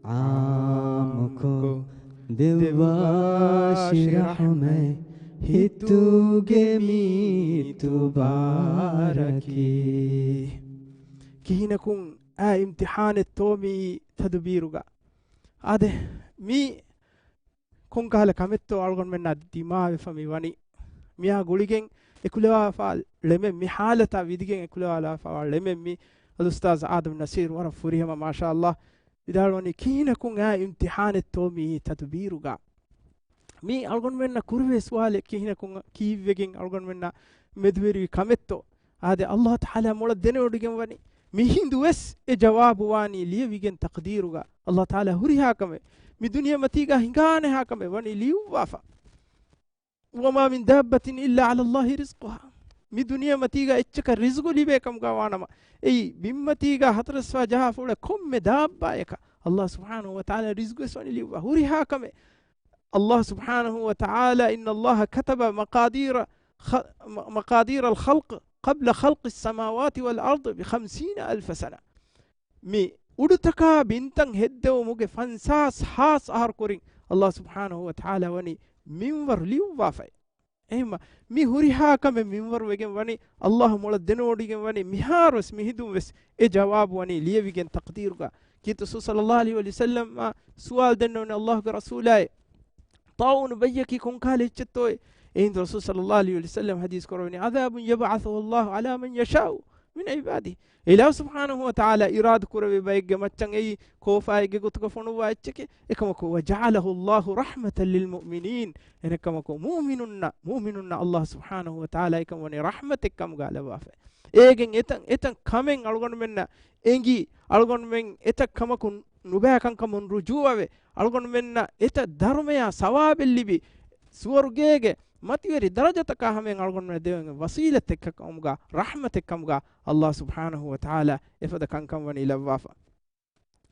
ޢާއްމުކޮށް ދެއްވާށި ރަޙްމަތް ހިތުގެ މި އިތުބާރަކީ. ކިހިނަކުން އައި އިމްތިޙާނެއްތޯ މިއީ ތަދުބީރުގަ؟ އާދެ، މީ ކޮންކަހަލަ ކަމެއްތޯ އަޅުގަނޑުމެންނާ ދިމާވެފަ މި ވަނީ؟ މިއާ ގުޅިގެން އެކުލަވާފާ ޅެމެއް، މި ޙާލަތާ ވިދިގެން އެކުލަވާލާފާވާ ޅެމެއް މި އަލްއުސްތާޛު އާދަމް ނަޞީރު ވަރަށް ފުރިހަމަ، މާޝާﷲ، ވިދާޅުވަނީ، ކިހިނަކުން އައި އިމްތިޙާނެއްތޯ މިއީ ތަދުބީރުގަ؟ މީ އަޅުގަނޑުމެންނަށް ކުރެވޭ ސުވާލެއް، ކިހިނަކުން ކީއްވެގެން އަޅުގަނޑުމެންނާ މެދުވެރިވި ކަމެއްތޯ؟ އާދެ، އައްލާހު ތަޢާލާ މޮޅަށް ދެނެވޮޑިގެން ވަނީ. މިހިނދުވެސް އެ ޖަވާބު ވާނީ ލިޔެވިގެން ތަޤްދީރުގަ. އައްލާހު ތަޢާލާ ހުރިހާ ކަމެއް، މި ދުނިޔެމަތީގަ ހިނގާނެހާ ކަމެއް ވަނީ ލިޔުއްވާފަ. وما من دابة إلا على الله رزقها. މި ދުނިޔެމަތީގަ އެއްޗަކަށް ރިޒުގު ލިބޭ ކަމުގަ ވާނަމަ، އެއީ ބިންމަތީގަ ހަތަރު އަސްފަހަށް ޖަހާފަ އުޅޭ ކޮންމެ ދާއްބާޔަކަށް އައްލާހު ސުބްޙާނަހު ވަ ތަޢާލާ ރިޒުގުވެސް ވަނީ ލިޔުއްވާ. ހުރިހާ ކަމެއް އައްލާހު ސުބްޙާނަހު ވަ ތަޢާލާ، إن الله كتب مقادير خ-، م-، مقادير الخلق قبل خلق السماوات والأرض بخمسين ألف سنة. މި އުޑުތަކާ ބިންތައް ހެއްދެވުމުގެ ފަންސާސް ހާސް އަހަރު ކުރިން އައްލާހު ސުބްޙާނަހު ވަ ތަޢާލާ ވަނީ މިންވަރު ލިޔުއްވާފައި. އެހެންމަ، މި ހުރިހާ ކަމެއް މިންވަރު ވެގެން ވަނީ، އައްލާހު މޮޅަށް ދެނެވޮޑިގެން ވަނީ، މިހާރުވެސް މިހިނދުންވެސް އެ ޖަވާބު ވަނީ ލިޔެވިގެން ތަޤްދީރުގަ. ކީރިތި ރަސޫލު ޞައްލައްލާހު ޢަލައިހި ވަސައްލަމަށް ސުވާލު ދެންނެވުނީ އައްލާހުގެ ރަސޫލާއޭ، ޠާޢޫނު ބައްޔަކީ ކޮންކަހަލަ އެއްޗެއްތޯއޭ؟ އެހިނދު ރަސޫލު ޞައްލައްލާހު ޢަލައިހި ވަސައްލަމަ ޙަދީޘް ކުރައްވަނީ، عذاب يبعثه الله على من يشاء من عباده. އިލާހު ސުބްޙާނަހު ވަ ތަޢާލާ އިރާދަ ކުރެއްވި ބައެއްގެ މައްޗަށް އެއީ ކޯފާއެއްގެ ގޮތުގަ ފޮނުއްވާ އެއްޗެކޭ. އެކަމަކު، وجعله الله رحمة للمؤمنين. އެހެނެއްކަމަކު، މުއުމިނުންނަށް، މުއުމިނުންނަށް އައްލާހު ސުބްޙާނަހު ވަ ތަޢާލާ އެކަން ވަނީ ރަޙްމަތެއް ކަމުގަ ލައްވާފަ. އޭގެން އެތައް، އެތައް ކަމެއް އަޅުގަނޑުމެންނަށް އެނގި، އަޅުގަނޑުމެން އެތައް ކަމަކުން ނުބައި ކަންކަމުން ރުޖޫޢަވެ، އަޅުގަނޑުމެންނަށް އެތައް ދަރުމަޔާ ސަވާބެއް ލިބި، ސުވަރުގޭގެ މަތިވެރި ދަރަޖަތަކާ ހަމައިން އަޅުގަނޑުމެންނަށް ދެވެން ވަސީލަތެއް ކަމުގަ، ރަޙްމަތެއް ކަމުގަ އައްލާހު ސުބްޙާނަހު ވަ ތަޢާލާ އެފަދަ ކަންކަން ވަނީ ލައްވާފަ.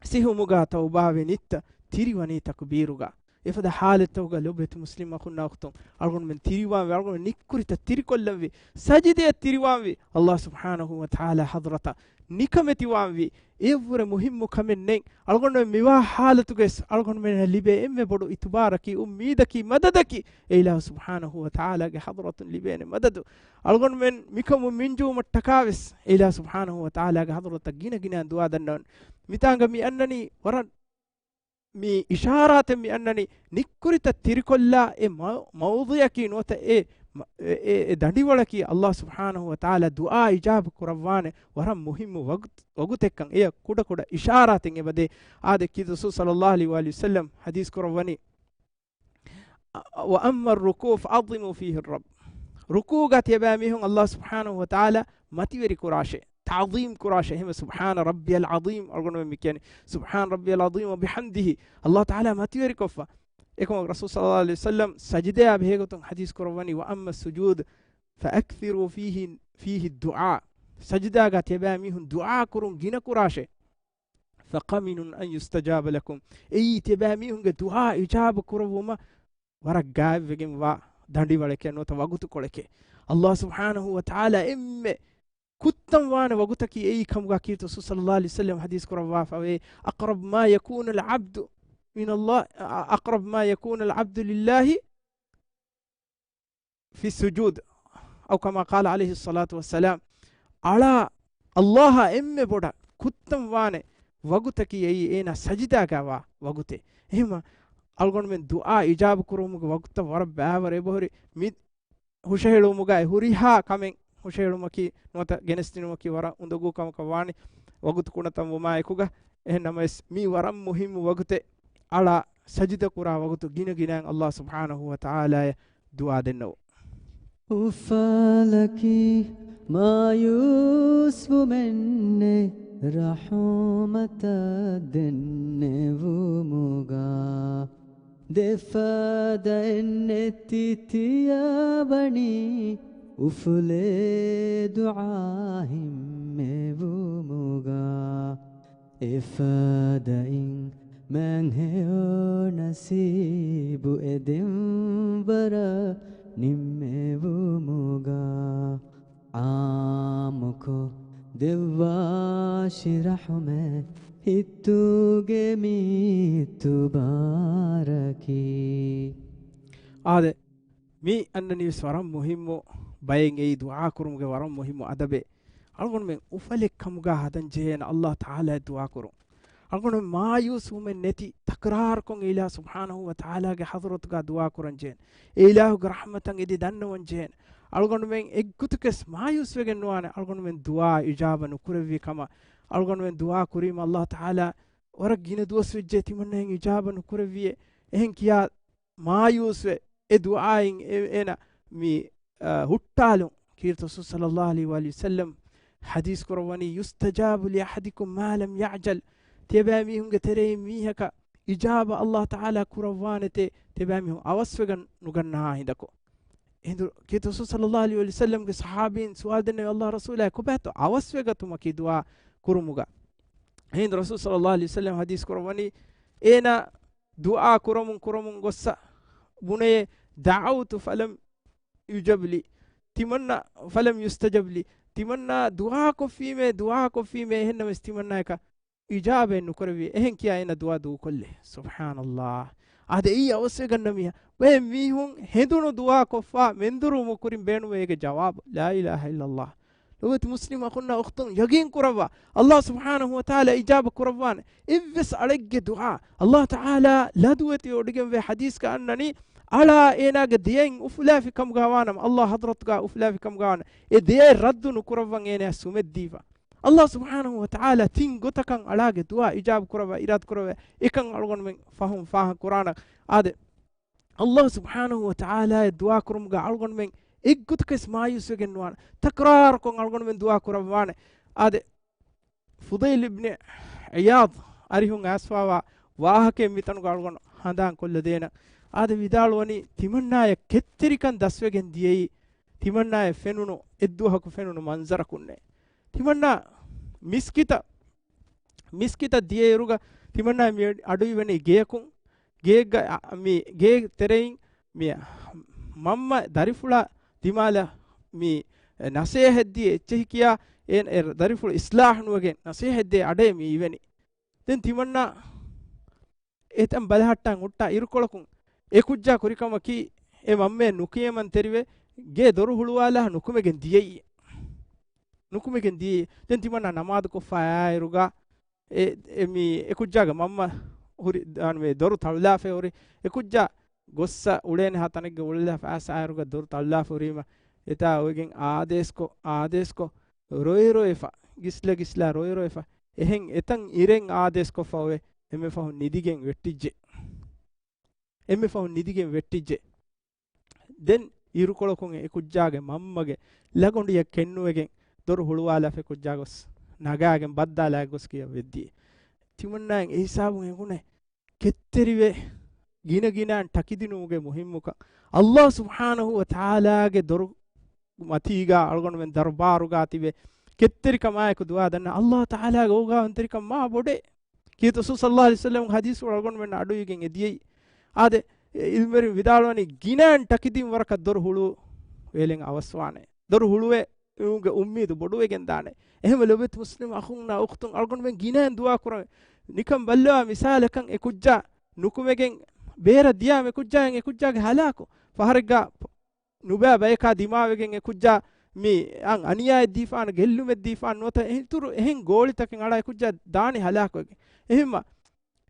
ސިހުމުގާ ތައުބާވެ ނިއްތަ، ތިރިވަނީ ތަކުބީރުގާ. އެފަދަ ޙާލަތްތަކުގަ ލޮބުވެތި މުސްލިމް އަޚުންނާ އުޚްތުން، އަޅުގަނޑުމެން ތިރިވާންވި، އަޅުގަނޑު ނިއްކުރިތައް ތިރިކޮށްލަންވި، ސަޖިދަޔަށް ތިރިވާންވި، ﷲ ސުބްޙާނަހޫ ވަތަޢާލާ ޙަޟްރަތަށް ނިކަމެތިވާންވީ، އެއަށްވުރެ މުހިއްމު ކަމެއް ނެތް. އަޅުގަނޑުމެން މިވާ ޙާލަތުގައި ވެސް އަޅުގަނޑުމެންނަށް ލިބޭ އެންމެ ބޮޑު އިތުބާރަކީ، އުއްމީދަކީ، މަދަދަކީ، އެ އިލާހު ސުބްޙާނަހޫ ވަތަޢާލާގެ ޙަޟްރަތުން ލިބޭނެ މަދަދު. އަޅުގަނޑުމެން މިކަމުން މިންޖުވުމަށްޓަކާ ވެސް، އެ އިލާހު ސުބްޙާނަހޫ ވަތަޢާލާގެ ޙަޟްރަތަށް ގިނަ ގިނައިން ދުޢާ ދަންނަވަން. މިތާނގަ މި އަންނަނީ ވަރަށް މި އިޝާރާތެއް މި އަންނަނީ، ނިއްކުރިތައް ތިރިކޮށްލާ އެ މަ-، މައުޟިޢަކީ ނުވަތަ އެ މަ-، އެ، އެ، އެ ދަނޑިވަޅަކީ ﷲ ސުބްޙާނަހޫ ވަތަޢާލާ ދުޢާ އިޖާބަ ކުރައްވާނެ ވަރަށް މުހިއްމު ވަގުތު-، ވަގުތެއްކަން. އެޔަށް ކުޑަ ކުޑަ އިޝާރާތެއް އެބަދޭ. އާދެ، ކީރިތި ރަސޫލު ޞައްލައްލާހު ޢަލައިހި ވައަލިހި ވަސައްލަމް ޙަދީޘް ކުރައްވަނީ، وأما الركوع فعظموا فيه الرب. ރުކޫޢުގަ ތިޔަބައިމީހުން ﷲ ސުބްޙާނަހޫ ވަތަޢާލާ މަތިވެރި ކުރާށޭ، ތަޢުޒީމް ކުރާށޭ. އެހެންވެ، سبحان ربي العظيم އަޅުގަނޑުމެން މި ކިޔަނީ، سبحان ربي العظيم وبحمده، ﷲ ތަޢާލާ މަތިވެރިކޮށްފަ. އެކަމަކު ރަސޫލު ޞައްލައްލާހު ޢަލައިހި ވަސައްލަމް ސަޖިދަޔާ ބެހޭގޮތުން ޙަދީޘް ކުރައްވަނީ، وأما السجود فأكثروا فيه، فيه الدعاء. ސަޖިދާގަ ތިޔަބައިމީހުން ދުޢާ ކުރުން ގިނަ ކުރާށޭ. فقمن أن يستجاب لكم. އެއީ ތިޔަބައިމީހުންގެ ދުޢާ އިޖާބަ ކުރައްވުމަށް ވަރަށް ގާތްވެގެންވާ ދަނޑިވަޅެކޭ ނުވަތަ ވަގުތުކޮޅެކޭ. ﷲ ސުބްޙާނަހޫ ވަތަޢާލާ އެންމެ ކުއްތަން ވާނެ ވަގުތަކީ އެއީ ކަމުގަ ކީރިތި ރަސޫލު ޞައްލައްލާހު ޢަލައިހި ވަސައްލަމް ޙަދީޘް ކުރައްވާފަވޭ، أقرب ما يكون العبد من الله، أقرب ما يكون العبد لله في السجود، أو كما قال عليه الصلاة والسلام. އަޅާ ﷲ އާ އެންމެ ބޮޑަށް ކުއްތަން ވާނެ ވަގުތަކީ އެއީ އޭނާ ސަޖިދާގަ ވާ ވަގުތެއް. އެހެންމަ އަޅުގަނޑުމެން ދުޢާ އިޖާބަ ކުރުމުގެ ވަގުތަށް ވަރަށް ބައިވަރު އެބަހުރި. މި ހުށަހެޅުމުގައި ހުރިހާ ކަމެއް ހުށަހެޅުމަކީ ނުވަތަ ގެނެސްދިނުމަކީ ވަރަށް އުނދަގޫ ކަމަކަށް ވާނެ، ވަގުތު ކުޑަތަން ވުމާއެކުގަ. އެހެން ނަމަވެސް، މީ ވަރަށް މުހިއްމު ވަގުތެއް. އަޅާ ސަޖިދަ ކުރާ ވަގުތު ގިނަ ގިނައިން ﷲ ސުބްޙާނަހޫ ވަތަޢާލާޔަށް ދުޢާ ދެންނެވު. އުފަލަކީ މާޔޫސްވުމެއްނެތް ރަޙުމަތަށް ދެންނެވުމުގަ. ދެފަދައެއްނެތި ތިޔަވަނީ އުފުލޭ ދުޢާ ހިންމެވުމުގަ. އެފަދައިން މަންހެޔޮ ނަސީބު އެދެން ވަރަށް ނިންމެވުމުގަ. އާއްމުކޮށް ދެއްވާށި ރަޙުމަތް ހިތުގެ މި އިތުބާރަކީ. އާދެ، މި އަންނަނީވެސް ވަރަށް މުހިއްމު ބައެއް އެއީ ދުޢާ ކުރުމުގެ ވަރަށް މުހިއްމު އަދަބެއް. އަޅުގަނޑުމެން އުފަލެއް ކަމުގަ ހަދަން ޖެހޭނެ ﷲ ތަޢާލާ ދުޢާ ކުރުން. އަޅުގަނޑުމެން މާޔޫސްވުމެއް ނެތި ތަކްރާރުކޮށް އެ އިލާހު ސުބްޙާނަހޫ ވަތަޢާލާގެ ޙަޟްރަތުގަ ދުޢާ ކުރަން ޖެހޭނެ. އެ އިލާހުގެ ރަޙްމަތަށް އެދި ދަންނަވަން ޖެހޭނެ. އަޅުގަނޑުމެން އެއްގޮތަކަސް މާޔޫސްވެގެން ނުވާނެ، އަޅުގަނޑުމެން ދުޢާ އިޖާބަ ނުކުރެއްވި ކަމަށް. އަޅުގަނޑުމެން ދުޢާ ކުރީމަ ﷲ ތަޢާލާ ވަރަށް ގިނަ ދުވަސް ވެއްޖެ ތިމަންނައިން އިޖާބަ ނުކުރެއްވިއޭ. އެހެން ކިޔާ މާޔޫސްވެ، އެ ދުޢާއިން އެ-، އޭނަ މި، އަ، ހުއްޓާލުން. ކީރިތި ރަސޫލު ޞައްލައްލާހު ޢަލައިހި ވައަލިހި ވަސައްލަމް ޙަދީޘް ކުރައްވަނީ، يستجاب لأحدكم ما لم يعجل. ތިޔަބައިމީހުންގެ ތެރެއިން މީހަކަށް އިޖާބަ ﷲ ތަޢާލާ ކުރައްވާނެތޭ، ތިޔަބައިމީހުން އަވަސްވެގަން ނުގަންނަހާ ހިނދަކު. އެހިނދު ކީރިތި ރަސޫލު ޞައްލައްލާހު ޢަލައިހި ވަސައްލަމްގެ ޞަޙާބީން ސުވާލު ދެންނެވި، ﷲ ރަސޫލާ، ކޮބާތޯ އަވަސްވެގަތުމަކީ ދުޢާ ކުރުމުގަ؟ އެހިނދު ރަސޫލު ޞައްލައްލާހު ޢަލައިހި ވަސައްލަމް ޙަދީޘް ކުރައްވަނީ، އޭނާ ދުޢާ ކުރަމުން ކުރަމުން ގޮއްސަ ބުނެޔޭ، دعوت فلم يجب لي، ތިމަންނަ، فلم يستجب لي، ތިމަންނަ ދުޢާ ކޮށްފީމޭ، ދުޢާ ކޮށްފީމޭ، އެހެންނަމަވެސް ތިމަންނައަކަށް އިޖާބައެއް ނުކުރެއްވި. އެހެން ކިޔާ އޭނަ ދުޢާ ދޫކޮށްލޭ. ސުބްޙާނައްލާހް. އާދެ، އެއީ އަވަސްވެގަންނަ މީހާ. ބައެއް މީހުން ހެނދުނު ދުޢާ ކޮށްފަ މެންދުރުވުމު ކުރިން ބޭނުންވޭ އޭގެ ޖަވާބު. لا إله إلا الله. ލޮބުވެތި މުސްލިމް އަޚުންނާ އުޚްތުން، ޔަގީން ކުރައްވާ، ﷲ ސުބްޙާނަހޫ ވަތަޢާލާ އިޖާބަ ކުރައްވާނެ. އެއްވެސް އަޅެއްގެ ދުޢާ ﷲ ތަޢާލާ ލަދުވެތި ވޮޑިގެންވޭ. ޙަދީޘްގަ އަންނަނީ، އަޅާ އޭނާގެ ދެއަތް އުފުލާފި ކަމުގަ ވާނަމަ، ﷲ ޙަޟްރަތުގަ އުފުލާފި ކަމުގަ ވާނަމަ، އެ ދެއަތް ރައްދު ނުކުރައްވަން އޭނަޔަށް ސުމެއް ދީފަ. ﷲ ސުބްޙާނަހޫ ވަތަޢާލާ ތިން ގޮތަކަށް އަޅާގެ ދުޢާ އިޖާބަ ކުރައްވާ، އިރާދަ ކުރައްވާ، އެކަން އަޅުގަނޑުމެން ފަހުން ފާހަގަ ކުރާނަން. އާދެ، ﷲ ސުބްޙާނަހޫ ވަތަޢާލާއަށް ދުޢާ ކުރުމުގަ އަޅުގަނޑުމެން އެއްގޮތަކަސް މާޔޫސްވެގެން ނުވާނެ. ތަކްރާރުކޮށް އަޅުގަނޑުމެން ދުޢާ ކުރައްވާނެ. އާދެ، ފުޟައިލް އިބްނި ޢިޔާޟް އަރިހުން އައިސްފާވާ ވާހަކައެއް މިތަނުގަ އަޅުގަނޑު ހަނދާން ކޮށްލަދޭނަން. އާދެ، ވިދާޅުވަނީ، ތިމަންނާޔަށް ކެތްތެރިކަން ދަސްވެގެން ދިޔައީ، ތިމަންނާޔަށް ފެނުނު، އެއްދުވަހަކު ފެނުނު މަންޒަރަކުންނޭ. ތިމަންނާ މިސްކިތަށް މިސްކިތަށް ދިޔައިރުގަ ތިމަންނާ މި އަޑު އިވެނީ ގެޔަކުން. ގެއެއްގަ އަ، މި ގޭ ތެރެއިން މި މަންމަ ދަރިފުޅާ ދިމާލަށް މި ނަސޭހަތްދިޔަ އެއްޗެހި ކިޔާ، އެ، އެ ދަރިފުޅު އިސްލާހް ނުވެގެން ނަސޭހަތްދޭ އަޑޭ މި އިވެނީ. ދެން ތިމަންނާ އެތަން ބަލަހައްޓާން ހުއްޓާ އިރުކޮޅަކުން އެ ކުއްޖާ ކުރިކަމަކީ އެ މަންމައެއް ނުކިޔަމަން ތެރިވެ، ގޭ ދޮރު ހުޅުވާލާ ނުކުމެގެން ދިޔައީ. ނުކުމެގެން ދިޔައީ. ދެން ތިމަންނާ ނަމާދު ކޮށްފަ އާއިރުގަ އެ، އެ މީ އެ ކުއްޖާގެ މަންމަ ހުރި، އަން މޭ ދޮރު ތަޅުލާފަ ހުރި. އެ ކުއްޖާ ގޮއްސަ އުޅޭނެ ހާ ތަނެއްގަ އުޅެލާފަ އައިސް އާއިރުގަ ދޮރު ތަޅުލާފަ ހުރީމަ، އެތާ އޮވެގެން އާދޭސްކޮށް، އާދޭސްކޮށް ރޮއި ރޮއިފަ، ގިސްލަ ގިސްލާ ރޮއި ރޮއިފަ، އެހެން އެތަން އިރެން އާދޭސްކޮށްފަ އޮވެ، އެންމެ ފަހުން ނިދިގެން ވެއްޓިއްޖެ. އެންމެ ފަހުން ނިދިގެން ވެއްޓިއްޖެ. ދެން އިރުކޮޅަކުން އެ ކުއްޖާގެ މަންމަގެ ލަގޮނޑިއަށް ކެންނުވެގެން ދޮރު ހުޅުވާލާފަ އެ ކުއްޖާ ގޮސް ނަގާގެން ބައްދާލާ ގޮސް ކިޔަވެއްދިޔަ. ތިމަންނާއަށް އެ ހިސާބުން އެނގުނެ ކެތްތެރިވެ ގިނަ ގިނައިން ޓަކިދިނުމުގެ މުހިއްމުކަން. އައްލާހު ސުބްޙާނަހު ވަ ތަޢާލާގެ ދޮރު މަތީގާ އަޅުގަނޑުމެން ދަރުބާރުގާ ތިބެ ކެތްތެރިކަމާއެކު ދުޢާ ދަންނަ އައްލާހު ތަޢާލާގެ އޯގާވަންތެރިކަން މާ ބޮޑޭ. ކީރިތި ރަސޫލު ޞައްލައްލާހު ޢަލައިހި ވަސައްލަމް ޙަދީޘްފުޅު އަޅުގަނޑުމެންނަށް އަޑުއިވިގެން އެދިޔައީ. އާދެ، އެ ޢިލްމުވެރިން ވިދާޅުވަނީ ގިނައިން ޓަކިދިން ވަރަކަށް ދޮރު ހުޅުވެލެން އަވަސްވާނެ. ދޮރު ހުޅުވެ އުމުގެ އުއްމީދު ބޮޑުވެގެން ދާނެ. އެހެންވެ ލޮބެތި މުސްލިމް އަޚުންނާ އުޚްތުން އަޅުގަނޑުމެން ގިނައިން ދުޢާ ކުރަން. ނިކަން ބައްލަވާ މިސާލަކަށް އެ ކުއްޖާ ނުކުމެގެން ބޭރަށް ދިޔާމަ އެ ކުއްޖާއިން އެ ކުއްޖާގެ ހަލާކު. ފަހަރެއްގަ ނުބައި ބަޔަކާ ދިމާވެގެން އެ ކުއްޖާ މި އަން އަނިޔާއެއް ދީފާނެ، ގެއްލުމެއް ދީފާނެ ނުވަތަ އިތުރު އެހެން ގޯޅިތަކެއް އަޅާ އެ ކުއްޖާ ދާނީ ހަލާކުވެގެން. އެހެންމަ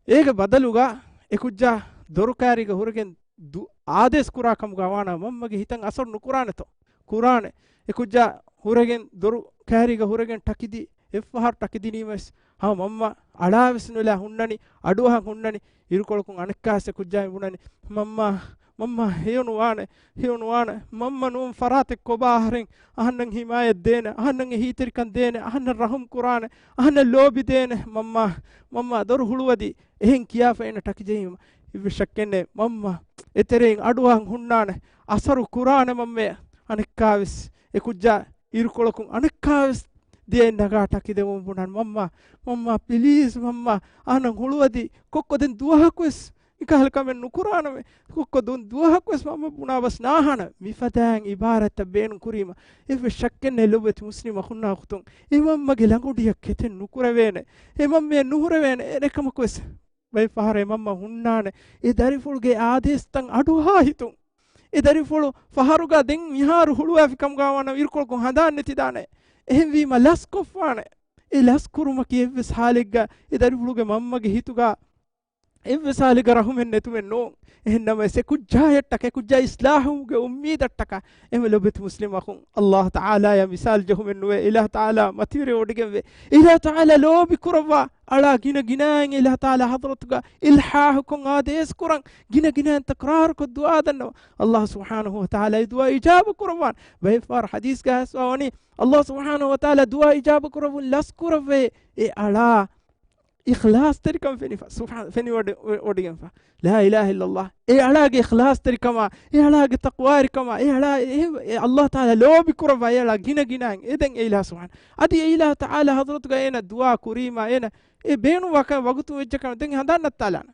އޭގެ ބަދަލުގަ އެ ކުއްޖާ ދޮރުކާރީގަ ހުރެގެން ދު-، އާދޭސް ކުރާ ކަމުގަ ވާނަމަ މަންމަގެ ހިތަށް އަސަރު ނުކުރާނެތޯ؟ ކުރާނެ. އެ ކުއްޖާ ހުރެގެން ދޮރު ކާރީގަ ހުރެގެން ޓަކިދީ އެއްފަހަރު ޓަކިދިނީމަވެސް، ހަމަ މަންމަ އަޅާވެސް ނުލާ ހުންނަނީ، އަޑުއަހަން ހުންނަނީ. އިރުކޮޅަކުން އަނެއްކާވެސް އެ ކުއްޖާ ބުނަނީ، މަންމާ، މަންމާ ހެޔޮނުވާނެ، ހެޔޮނުވާނެ. މަންމަ ނޫން ފަރާތެއް ކޮބާ އަހަރެން އަހަންނަށް ހިމާޔަތް ދޭނެ، އަހަންނަށް އެހީތެރިކަން ދޭނެ، އަހަންނަށް ރަޙުމް ކުރާނެ، އަހަންނަށް ލޯބި ދޭނެ. މަންމާ، މަންމާ ދޮރު ހުޅުވަދީ. އެހެން ކިޔާފަ އޭނަ ޓަކިޖެހީމަ އެއްވެސް ޝައްކެއްނެއް، މަންމަ އެތެރެއިން އަޑުއަހަން ހުންނާނެ، އަސަރު ކުރާނެ މަންމަޔަށް. އަނެއްކާވެސް އެ ކުއްޖާ އިރުކޮޅަކުން އަނެއްކާވެސް ދިޔައިން ނަގާ ޓަކިދެވުން ބުނަން، މަންމާ، މަންމާ ޕްލީޒް މަންމާ، އަހަންނަށް ހުޅުވަދީ، ކޮއްކޮ ދެން ދުވަހަކުވެސް މިކަހަލަ ކަމެއް ނުކުރާނަމޭ، ކޮއްކޮ ދުން ދުވަހަކުވެސް މަންމަ ބުނާ ބަސް ނާހާނަ. މިފަދައިން އިބާރާތްތައް ބޭނުން ކުރީމަ އެއްވެސް ޝައްކެއްނެއް ލޮބުވެތި މުސްލިމް އަޚުންނާ އުޚްތުން، އެ މަންމަގެ ލަނގޮޑިއަށް ކެތެއް ނުކުރެވޭނެ، އެ މަންމައެއް ނުހުރެވޭނެ. އެނެކަމަކުވެސް ބައެއް ފަހަރެއް މަންމަ ހުންނާނެ އެ ދަރިފުޅުގެ އާދޭސްތައް އަޑުއަހާ ހިތުން. އެ ދަރިފުޅު ފަހަރުގަ ދެން މިހާރު ހުޅުވާފި ކަމުގަ ވާނަމަ އިރުކޮޅަކުން ހަނދާން ނެތިދާނެ. އެހެންވީމަ ލަސްކޮށްފާނެ. އެ ލަސްކުރުމަކީ އެއްވެސް ހާލެއްގަ އެ ދަރިފުޅުގެ މަންމަގެ ހިތުގަ އެއްވެސް ހާލެއްގަ ރަހުމެއް ނެތުމެއް ނޫން. އެހެންނަމަވެސް އެ ކުއްޖާޔަށްޓަކާ، އެ ކުއްޖާ އިސްލާހުގެ އުއްމީދަށްޓަކާ، އެމެ ލޮބެތި މުސްލިމް އަޚުން، އައްލާހު ތަޢާލާޔާ މިސާލް ޖެހުމެއް ނުވޭ. އިލާހު ތަޢާލާ މަތިވެރިވެވޮޑިގެންވޭ. އިލާހު ތަޢާލާ ލޯބި ކުރައްވާ އަޅާ ގިނަ ގިނައިން އިލާހު ތަޢާލާ ޙަޟްރަތުގަ އިލްޙާޙުކޮށް އާދޭސް ކުރަން، ގިނަ ގިނައިން ތަކްރާރުކޮށް ދުޢާ ދަންނަވަ. އައްލާހު ސުބްޙާނަހު ވަ ތަޢާލާ އެ ދުޢާ އިޖާބަ ކުރައްވާނެ. ބައެއް ފަހަރު ޙަދީޘްގަ އައިސްފަ ވަނީ، އައްލާހު ސުބްޙާނަހު ވަ ތަޢާލާ ދުޢާ އިޖާބަ ކުރައްވުން ލަސް ކުރައްވޭ އެ އަޅާ އިޚްލާޞްތެރިކަން ފެނިފަ، ސުބްޙާ-، ފެނިވަޑި-، ވޮޑިގެންފަ. ލާ އިލާހަ އިއްލައްލާހް. އެ އަޅާގެ އިޚްލާޞްތެރިކަމާ، އެ އަޅާގެ ތަޤްވާވެރިކަމާ، އެ އަޅާ، އެ، އެ އައްލާހު ތަޢާލާ ލޯބި ކުރައްވާ އެ އަޅާ ގިނަ ގިނައިން އެދެން އެ އިލާހު ސުބްޙާނަ. އަދި އެ އިލާހު ތަޢާލާ ޙަޟްރަތުގަ އޭނަ ދުޢާ ކުރީމާ، އޭނަ އެ ބޭނުންވާ ކަމެއް ވަގުތު ވެއްޖެ ކަމެއް ދެން ހަނދާން ނައްތާލާނަ.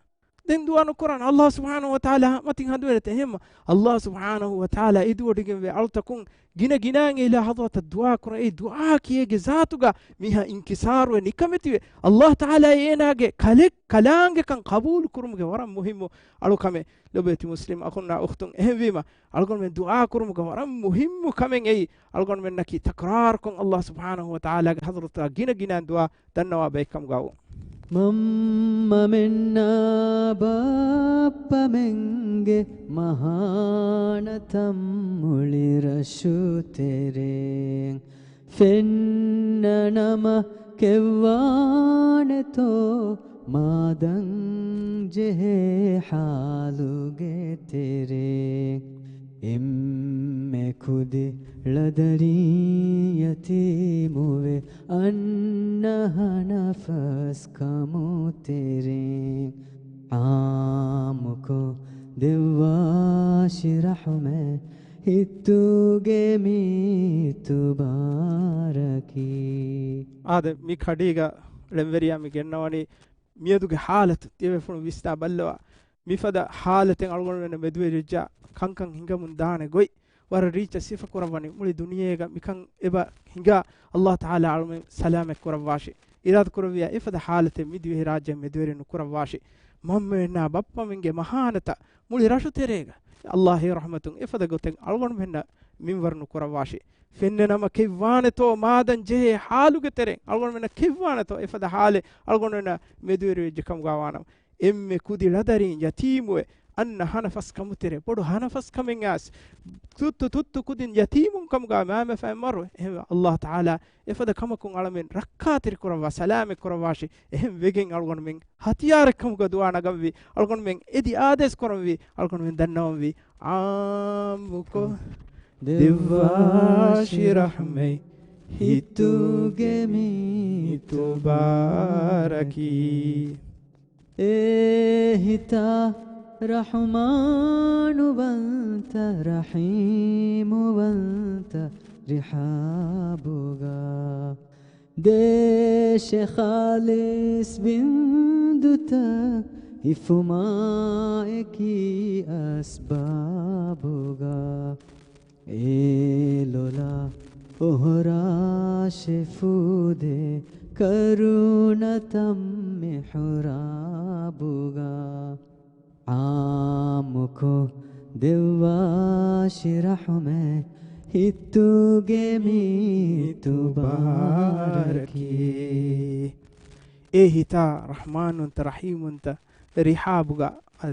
ދެން ދުޢާ ނުކުރާނަ. އައްލާހު ސުބްޙާނަހު ވަ ތަޢާލާ މަތިން ހަނދުވެރިތަ؟ އެހެންމަ އައްލާހު ސުބްޙާނަހު ވަ ތަޢާލާ އިދިވޮޑިގެންވޭ އަޅުތަކުން ގިނަ ގިނައިން އެ އިލާހު ޙަޟްރަތަށް ދުޢާ ކުރަން. އެ ދުޢާއަކީ އޭގެ ޒާތުގަ މީހާ އިންކިސާރުވެ ނިކަމެތިވެ، އައްލާހު ތަޢާލާ އޭނާގެ ކަލެ-، ކަލާނގެކަން ޤަބޫލު ކުރުމުގެ ވަރަށް މުހިއްމު އަޅުކަމެއް. ލޮބުވެތި މުސްލިމް އަޚުންނާ އުޚްތުން، އެހެންވީމަ އަޅުގަނޑުމެން ދުޢާ ކުރުމުގެ ވަރަށް މުހިއްމު ކަމެއް އެއީ، އަޅުގަނޑުމެންނަކީ ތަކްރާރުކޮށް އައްލާހު ސުބްޙާނަހު ވަ ތަޢާލާގެ ޙަޟްރަތުގަ ގިނަ ގިނައިން ދުޢާ ދަންނަވާ ބައެއްކަމުގައު. މަންމަމެންނާ ބައްޕަމެންގެ މަހާނަތައް މުޅި ރަށުތެރޭން ފެންނަނަމަ ކެއްވާނެތޯ މާދަން ޖެހޭ ޙާލުގެ ތެރޭ. އެންމެ ކުދި ޅަދަރީ ޔަތީމުވެ އަންނަ ހަނަފަސް ކަމު ތެރޭ. ޢާއްމުކޮށް ދެއްވާށި ރަޙުމެއް ހިތުގެ މި އިތުބާރަކީ. އާދެ، މި ކަޑީގަ ޅެންވެރިޔާ މި ގެންނަވަނީ މިއަދުގެ ހާލަތު ތިޔަބޭފުޅުން ވިސްނާ ބައްލަވާ. މިފަދަ ހާލަތެއް އަޅުގަނޑުމެންނަށް މެދުވެރިވެއްޖާ ކަންކަން ހިނގަމުން ދާނެ ގޮތް ވަރަށް ރީއްޗަށް ސިފަކުރައްވަނީ. މުޅި ދުނިޔޭގަ މިކަން އެބަ ހިނގާ އައްލާހު ތަޢާލާ އަޅުމެން ސަލާމަތް ކުރައްވާށި. އިރާދަކުރެއްވިޔާ އެފަދަ ހާލަތެއް މި ދިވެހިރާއްޖެ މެދުވެރި ނުކުރައްވާށި. މަންމައެއްނާ ބައްޕަމެންގެ މަހާނަތައް މުޅި ރަށު ތެރޭގަ އައްލާހު ރަޙްމަތުން އެފަދަ ގޮތެއް އަޅުގަނޑުމެންނަށް މިންވަރު ނުކުރައްވާށި. ފެންނަ ނަމަ ކެއްވާނެތޯ މާދަން ޖެހޭ ހާލުގެ ތެރެއިން އަޅުގަނޑުމެންނަށް ކެއްވާނެތޯ އެފަދަ ހާލެއް އަޅުގަނޑުމެންނަށް މެދުވެރިވެއްޖެ ކަމުގަ ވާނަމަ. އެންމެ ކުދި ޅަދަރީން ޔަތީމުވެ، އަންނަ ހަނަފަސް ކަމުތެރޭ ބޮޑު ހަނަފަސް ކަމެއް އައިސް، ތުއްތު ތުއްތު ކުދިން ޔަތީމުން ކަމުގަ މާމެފައި މަރު. އެހެންވެ، އައްލާހު ތަޢާލާ އެފަދަ ކަމަކުން އަޅަމެން ރައްކާތެރި ކުރައްވާ، ސަލާމަތް ކުރައްވާށި. އެހެން ވެގެން އަޅުގަނޑުމެން ހަތިޔާރެއް ކަމުގަ ދުޢާ ނަގަންވީ، އަޅުގަނޑުމެން އެދި އާދޭސް ކުރަންވީ، އަޅުގަނޑުމެން ދަންނަވަންވީ، ޢާއްމުކޮށް ދެއްވާށި ރަޙްމަތް ހިތުގެ މި ތުބާރަކީ. އޭ ހިތާ ރަޙުމާނުވަންތަ ރަޙީމުވަންތަ ރިޙާބުގަ، ދޭށެ ޚާލިޞް ވިންދުތައް ހިފުމާއެކީ އަސްބާބުގަ. އޭ ލޮލަށް އޮހޮރާށޭ ފޫދޭ ކަރުނަތައް މިޙުރާބުގަ. ޢާއްމުކޮށް ދެއްވާށި ރަޙުމަތް ހިތުގެ މި ތުބާރަކީ. އޭ ހިތާ ރަޙްމާނުންތަ ރަޙީމުންތަ ރިޙާބުގަ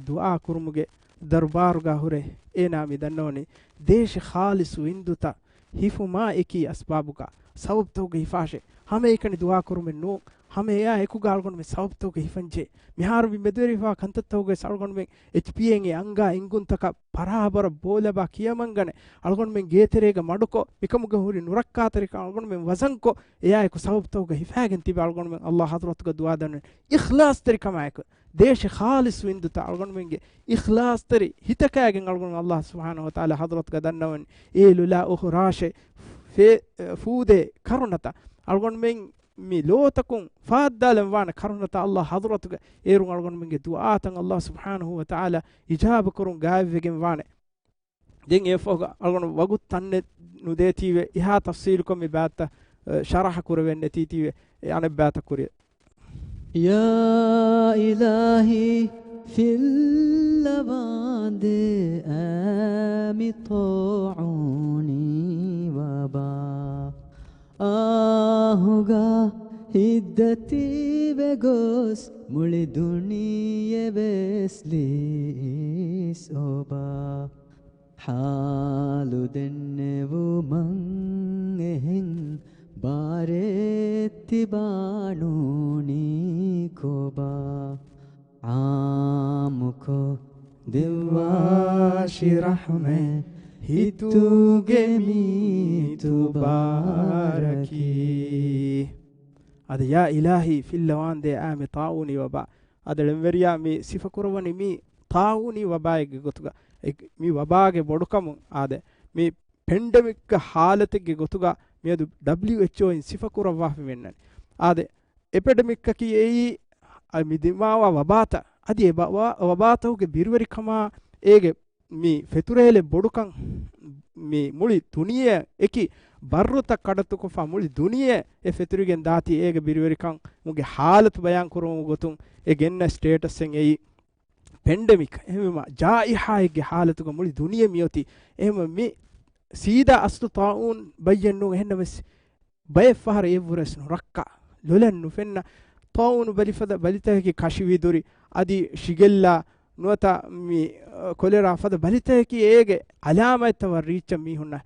ދުޢާ ކުރުމުގެ ދަރުބާރުގަ ހުރެ އޭނާ މި ދަންނަވަނީ، ދޭށެ ޚާލިޞް ވިންދުތައް ހިފުމާ އެކީ އަސްބާބުގަ ސަބަބުތަކުގަ ހިފާށޭ. ހަމައެކަނި ދުޢާ ކުރުމެއް ނޫން. ހަމަ އެއާ އެކުގަ އަޅުގަނޑުމެން ސަބަބުތަކުގަ ހިފަންޖެހޭ. މިހާރު މި މެދުވެރިވާ ކަންތައްތަކުގައި އަޅުގަނޑުމެން އެޗްޕީއޭން އެ އަންގާ އެނގުންތަކަށް ބަރާބަރަށް ބޯލަބާ ކިޔަމަންގަނެ، އަޅުގަނޑުމެން ގޭތެރޭގަ މަޑުކޮށް، މިކަމުގަ ހުރި ނުރައްކާތެރިކަން އަޅުގަނޑުމެން ވަޒަންކޮށް، އެއާއެކު ސަބަބުތަކުގަ ހިފާގެން ތިބި އަޅުގަނޑުމެން އައްލާހު ޙަޟްރަތުގަ ދުޢާ ދަންނަވަން އިޚްލާޞްތެރިކަމާއެކު. ދޭށެ ޚާލިޞް ވިންދުތައް އަޅުގަނޑުމެންގެ އިޚްލާޞްތެރި ހިތަކާގެން އަޅުގަނޑު އައްލާހު ސުބްޙާނަހު ވަތަޢާލާ ޙަޟްރަތުގަ ދަންނަވަން. އޭ ލޮލަށް އޮހޮރާށޭ ފޭ-، ފޫދޭ ކަރުނަތައް އަޅުގަނޑުމެން މި ލޯތަކުން ފާއްދާލަން ވާނެ ކަރުނަތައް އައްލާހު ޙަޟްރަތުގަ. އޭރުން އަޅުގަނޑުމެންގެ ދުޢާތައް އައްލާހު ސުބްޙާނަހު ވަތަޢާލާ އިޖާބަކުރުން ގާތްވެގެން ވާނެ. ދެން އެއަށްފަހުގަ އަޅުގަނޑު ވަގުތު ތަންނެއް ނުދޭތީވެ، އެހާ ތަފްޞީލުކޮށް މި ބާތައް، އަ، ޝަރަޙަ ކުރެވެން ނެތީތީވެ، އެ އަނެއް ބާތައް ކުރިޔަށް. ޔާ އިލާހީ، ފިއްލަވާނދޭ އައިމި ޠާޢޫނީ ވަބާ. އާހުގަ ހިތްދަތިވެ ގޮސް، މުޅި ދުނިޔެ ވެސް ލީސް އޮބާ. ޙާލު ދެންނެވުމަށް އެހެން ބާރެއް ތިބާ ނޫނީ ކޮބާ؟ ޢާއްމުކޮށް ދެއްވާށި ރަޙްމަތް ހިތުގެ މި ތުބާރަކީ. އާދެ، ޔާ އިލާހީ، ފިއްލަވާނދޭ އައިމި ޠާޢޫނީ ވަބާ. އާދެ، ޅެންވެރިޔާ މި ސިފަކުރަވަނީ މި ޠާޢޫނީ ވަބާއެއްގެ ގޮތުގަ، އެ، މި ވަބާގެ ބޮޑުކަމުން. އާދެ، މި ޕެންޑެމިކްގެ ޙާލަތެއްގެ ގޮތުގަ މިއަދު ޑަބްލިއުއެޗްއޯއިން ސިފަކުރައްވާފަ މިއަންނަނީ. އާދެ، އެޕެޑެމިކްއަކީ އެއީ، އަ، މި ދިމާވާ ވަބާތައް. އަދި އެ ބަ-، ވަ-، ވަބާތަކުގެ ބިރުވެރިކަމާ އޭގެ މި ފެތުރޭލެއް ބޮޑުކަން، މި މުޅި ދުނިޔެ އެކި ބައްރުތައް ކަޑައްތުކޮށްފަ މުޅި ދުނިޔެ އެ ފެތުރިގެން ދާތީ އޭގެ ބިރުވެރިކަމުގެ ޙާލަތު ބަޔާން ކުރުމުގެ ގޮތުން އެ ގެންނަ ސްޓޭޓަސްއެއް އެއީ ޕެންޑެމިކް. އެހެންވީމަ ޖާއިޙާއެއްގެ ޙާލަތުގަ މުޅި ދުނިޔެ މިއޮތީ. އެހެންވެ މި ސީދާ އަސްލު ޠާޢޫން ބައްޔެއް ނޫން. އެހެންނަމަވެސް ބައެއް ފަހަރަށް އެއްވުރެސް ނުރައްކާ، ލޮލަށް ނުފެންނަ، ޠާޢޫނު ބަލި ފަދަ ބަލިތަކަކީ ކަށިވިދުރި، އަދި ޝިގެއްލާ، ނުވަތަ މި، އަ، ކޮލެރާ ފަދަ ބަލިތަކަކީ އޭގެ ޢަލާމާތްތައް ވަރަށް ރީއްޗަށް މީހުންނަށް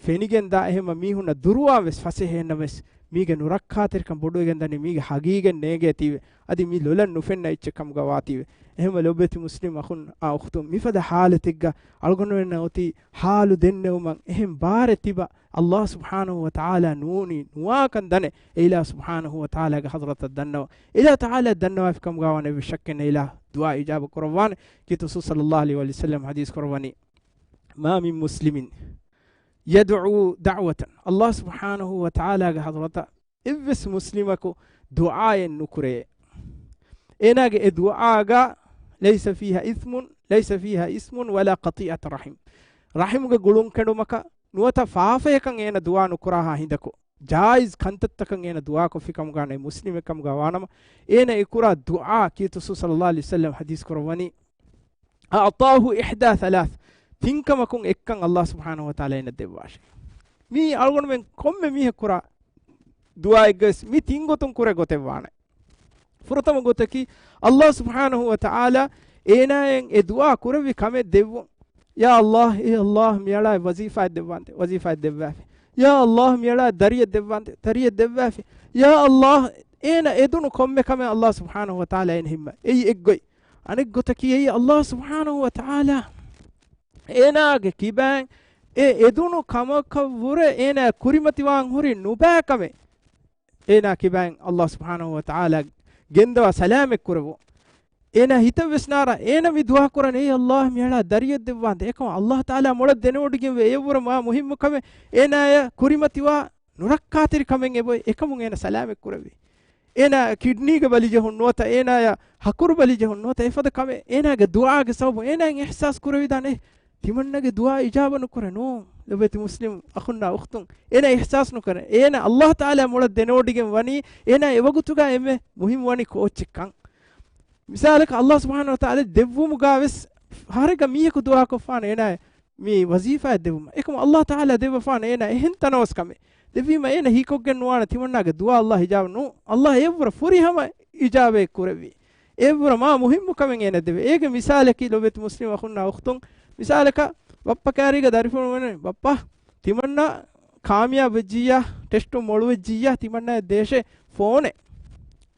ފެނިގެންދާ. އެހެންވެ މީހުންނަށް ދުރުވާން ވެސް ފަސޭހައެއްނަމަވެސް، މީގެ ނުރައްކާތެރިކަން ބޮޑުވެގެން ދަނީ މީގެ ހަގީގަތް ނޭނގޭތީވެ. އަދި މި ލޮލަށް ނުފެންނަ އެއްޗެއް ކަމުގަ ވާތީވެ. އެހެންވެ ލޮބުވެތި މުސްލިމް އަޚުން އާ އުޚްތުން، މިފަދަ ޙާލަތެއްގަ އަޅުގަނޑުމެންނަށް އޮތީ ޙާލު ދެންނެވުމަށް އެހެން ބާރެއް ތިބަ އައްލާހު ސުބްޙާނަހު ވަ ތަޢާލާ ނޫނީ ނުވާކަން ދަނެ، އެ އިލާހު ސުބްޙާނަހު ވަ ތަޢާލާގެ ޙަޟްރަތަށް ދަންނަވަ. އެ އިލާހު ތަޢާލާ ދަންނަވާފި ކަމުގަ ވާނެ އެއްވެސް ޝައްކެއް ނެތް، އިލާހު ދުޢާ އިޖާބަ ކުރައްވާނެ. ކީރިތި ރަސޫލު ޞައްލައްލާހު ޢަލައިހި ވަސައްލަމް ޙަދީޘް ކުރައްވަނީ، މާ މިން މުސްލިމިން ޔަދްޢޫ ދަޢުވަތަން، އައްލާހު ސުބްޙާނަހު ވަ ތަޢާލާގެ ޙަޟްރަތަށް އެއްވެސް މުސްލިމަކު ދުޢާއެއް ނުކުރޭ. އޭނާގެ އެ ދުޢާގަ ليس فيها إثم، ليس فيها إثم ولا قطيعة رحم. ރަޙިމުގެ ގުޅުން ކެނޑުމަކަށް ނުވަތަ ފާފަޔަކަށް އޭނަ ދުޢާ ނުކުރާހާ ހިނދަކު، ޖާއިޒް ކަންތައްތަކަށް އޭނަ ދުޢާކޮށްފި ކަމުގާ ނެތް މުސްލިމެއް ކަމުގާ ވާނަމަ، އޭނަ އެ ކުރާ ދުޢާ ކީރިތި ރަސޫލު ޞައްލައްލާހު ޢަލައިހި ވަސައްލަމް ޙަދީޘް ކުރައްވަނީ، أعطاه إحدى ثلاث، ތިން ކަމަކުން އެއްކަން ﷲ ސުބްޙާނަހޫ ވަތަޢާލާ އޭނަ ދެއްވާށޭ. މީ އަޅުގަނޑުމެން ކޮންމެ މީހެއް ކުރާ ދުޢާއެއްގަވެސް މި ތިން ގޮތުން ކުރެ ގޮތެއް ވާނެ. ފުރަތަމަ ގޮތަކީ، ﷲ ސުބްޙާނަހޫ ވަތަޢާލާ އޭނާއަށް އެ ދުޢާ ކުރެއްވި ކަމެއް ދެއްވުން. ޔާ ﷲ، އޭ ﷲ، މިއަޅާއަށް ވަޒީފާއެއް ދެއްވާންތެ، ވަޒީފާއެއް ދެއްވާފި. ޔާ ﷲ، މިއަޅާއަށް ދަރިއެއް ދެއްވާންތެ، ދަރިއެއް ދެއްވާފި. ޔާ ﷲ، އޭނަ އެދުނު ކޮންމެ ކަމެއް ﷲ ސުބްޙާނަހޫ ވަތަޢާލާ އޭނަ ހިންމަ. އެއީ އެއްގޮތް. އަނެއް ގޮތަކީ އެއީ ﷲ ސުބްޙާނަހޫ ވަތަޢާލާ އޭނާގެ ކިބައިން އެ އެދުނު ކަމަކަށްވުރެ އޭނާ ކުރިމަތިވާން ހުރި ނުބައި ކަމެއް އޭނާ ކިބައިން ﷲ ސުބްޙާނަހޫ ވަތަޢާލާ ގެންދަވާ ސަލާމަތް ކުރެއްވުން. އޭނާ ހިތަށް ވެސް ނާރާ، އޭނަ މި ދުޢާ ކުރަން، އޭ ﷲ، މިއަޅާ ދަރިއެއް ދެއްވާންދޭ. އެކަމަށް ﷲ ތަޢާލާ މޮޅަށް ދެނެވޮޑިގެންވޭ، އެއަށްވުރެ މާ މުހިއްމު ކަމެއް، އޭނާޔަށް ކުރިމަތިވާ ނުރައްކާތެރި ކަމެއް އެބޮތް، އެކަމުން އޭނަ ސަލާމަތް ކުރެއްވި. އޭނާ ކިޑްނީގެ ބަލިޖެހުން ނުވަތަ، އޭނާޔަށް ހަކުރު ބަލިޖެހުން ނުވަތަ، އެފަދަ ކަމެއް އޭނާގެ ދުޢާގެ ސަބަބުން އޭނާއަށް އިޙްސާސް ކުރެވިދާނެ. ތިމަންނަގެ ދުޢާ އިޖާބަ ނުކުރޭ ނޫން. ލޮބުވެތި މުސްލިމް އަޚުންނާ އުޚްތުން، އޭނާ އިޙްސާސް ނުކުރޭ. އޭނާ ﷲ ތަޢާލާ މޮޅަށް ދެނެވޮޑިގެން ވަނީ، އޭނާ އެވަގުތުގަ އެންމެ މުހިއްމުވަނީ ކޯއްޗެއްކަން. މިސާލަކަށް، ﷲ ސުބްޙާނަހޫ ވަތަޢާލާ ދެއްވުމުގަ ވެސް ފަހަރެއްގަ މީހަކު ދުޢާކޮށްފާނެ އޭނާ މި ވަޒީފާއެއް ދެއްވުމަށް. އެކަމަށް ﷲ ތަޢާލާ ދެއްވަފާނެ އޭނާ އެހެން ތަނަވަސް ކަމެއް. ދެއްވީމަ އޭނަ ހީކޮށްގެން ނުވާނެ ތިމަންނާގެ ދުޢާ ﷲ އިޖާބަ ނޫން. ﷲ އެއަށްވުރެ ފުރިހަމަ އިޖާބައެއް ކުރެއްވި. އެއަށްވުރެ މާ މުހިއްމު ކަމެއް އޭނަ ދެއްވި. އޭގެ މިސާލަކީ ލޮބުވެތި މުސްލިމް އަޚުންނާ އުޚްތުން، މިސާލަކަށް ބައްޕަ ކާރީގަ ދަރިފުޅު ވަނީ، ބައްޕަ، ތިމަންނާ ކާމިޔާބު ވެއްޖިއްޔާ، ޓެސްޓު މޮޅުވެއްޖިއްޔާ، ތިމަންނާއަށް ދޭށޭ ފޯނެއް.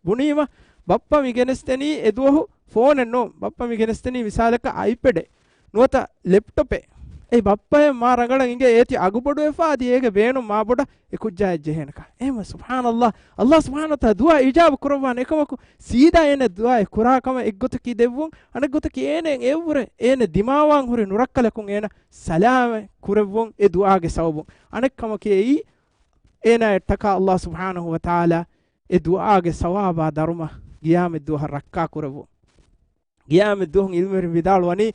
ބުނީމަ، ބައްޕަ މި ގެނެސްދެނީ އެދުވަހު ފޯނެއް ނޫން. ބައްޕަ މި ގެނެސްދެނީ މިސާލަކަށް އައިޕެޑެއް ނުވަތަ ލެޕްޓޮޕެއް. އެއީ ބައްޕައޭ މާ ރަނގަޅަށް އިނގޭ، އޭތި އަގުބޮޑުވެފަ އަދި އޭގެ ބޭނުން މާބޮޑަށް އެ ކުއްޖާއަށް ޖެހޭނެކަން. އެހެންވެ ސުބްޙާނަﷲ، ﷲ ސުބްޙާނަހޫ ވަތަޢާލާ ދުޢާ އިޖާބަ ކުރައްވާނެ. އެކަމަކު ސީދާ އޭނަ ދުޢާއެއް ކުރާ ކަމަށް އެއްގޮތަކީ ދެއްވުން، އަނެއް ގޮތަކީ އޭނަ އެއަށްވުރެ އޭނަ ދިމާވާން ހުރި ނުރައްކަލަކުން އޭނަ ސަލާމަތް ކުރެއްވުން އެ ދުޢާގެ ސަބަބުން. އަނެއް ކަމަކީ އެއީ އޭނާއަށްޓަކާ ﷲ ސުބްޙާނަހޫ ވަތަޢާލާ އެ ދުޢާގެ ސަވާބާ ދަރުމަ ޤިޔާމަތް ދުވަހަށް ރައްކާ ކުރެއްވުން. ޤިޔާމަތް ދުވަހު ޢިލްމުވެރިން ވިދާޅުވަނީ،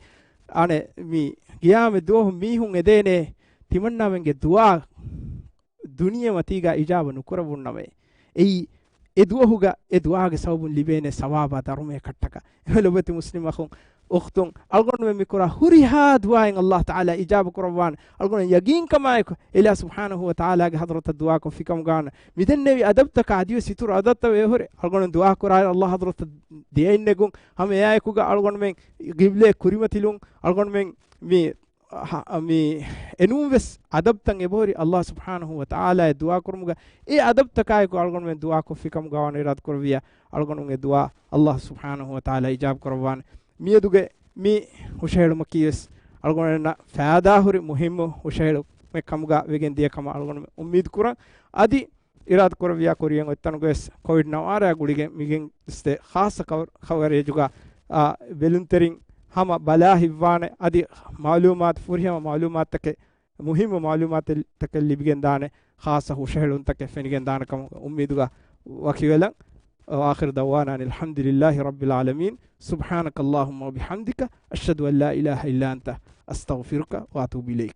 އަނެއް މި ޤިޔާމަތް ދުވަހު މީހުން އެދޭނެ ތިމަންނާމެންގެ ދުޢާ ދުނިޔެމަތީގަ އިޖާބަ ނުކުރެވުންނަމޭ. އެއީ، އެ ދުވަހުގަ އެ ދުޢާގެ ސަބަބުން ލިބޭނެ ސަވާބާ ދަރުމަޔަކަށްޓަކާ. އެހެންވެ ލޮބުވެތި މުސްލިމް އަޚުން އުޚްތުން، އަޅުގަނޑުމެން މިކުރާ ހުރިހާ ދުޢާއެއް ﷲ ތަޢާލާ އިޖާބަ ކުރައްވާނެ. އަޅުގަނޑު ޔަގީންކަމާއެކު އިލާހު ސުބްޙާނަހޫ ވަތަޢާލާގެ ޙަޟްރަތަށް ދުޢާކޮށްފިކަމުގާ ވާނެ. މިދެންނެވި އަދަބްތަކާ އަދިވެސް އިތުރު އަދަބްތައް ވޭހުރެ އަޅުގަނޑު ދުޢާކުރާ ﷲ ޙަޟްރަތަށް ދިޔައިންނެގުން، ހަމަ އެއާއެކުގަ އަޅުގަނޑުމެން ޤިބްލައަށް ކުރިމަތިލުން، އަޅުގަނޑުމެން މި ހަ، މި އެނޫންވެސް އަދަބްތައް އެބަހުރި ﷲ ސުބްޙާނަހޫ ވަތަޢާލާއަށް ދުޢާކުރުމުގަ، އެ އަދަބްތަކާއެކު އަޅުގަނޑުމެން ދުޢާކޮށްފިކަމުގަ ވާނެ. އިރާދަކުރެއްވިއްޔާ އަޅުގަނޑުމެންގެ ދުޢާ ﷲ ސުބްޙާނަހޫ ވަތަޢާލާ އިޖާބަ ކުރައްވާނެ. މިއަދުގެ މި ހުށަހެޅުމަކީވެސް އަޅުގަނޑުމެންނަށް ފައިދާހުރި މުހިއްމު ހުށަހެޅުމެއް ކަމުގަ ވެގެން ދިޔަ ކަމަށް އަޅުގަނޑުމެން އުއްމީދު ކުރަން. އަދި އިރާދަކުރެއްވިއްޔާ ކުރިއަށް އޮތްތަނުގަވެސް ކޮވިޑް ނަވާރައާ ގުޅިގެން މިގެން އިސްތެ ޚާއްޞަ ކަވަ، ކަވަރޭޖުގަ، އާ، ބެލުންތެރިން ހަމަ ބަލާ ހިތްވާނެ. އަދި މަޢުލޫމާތު، ފުރިހަމަ މަޢުލޫމާތުތަކެއް، މުހިއްމު މަޢުލޫމާތުތަކެއް ލިބިގެންދާނެ، ޚާއްޞަ ހުށަހެޅުންތަކެއް ފެނިގެންދާނެ ކަމުގެ އުއްމީދުގަ ވަކިވެލަން. وآخر دعوانا أن الحمد لله رب العالمين. سبحانك اللهم وبحمدك، أشهد أن لا إله إلا أنت، أستغفرك وأتوب إليك.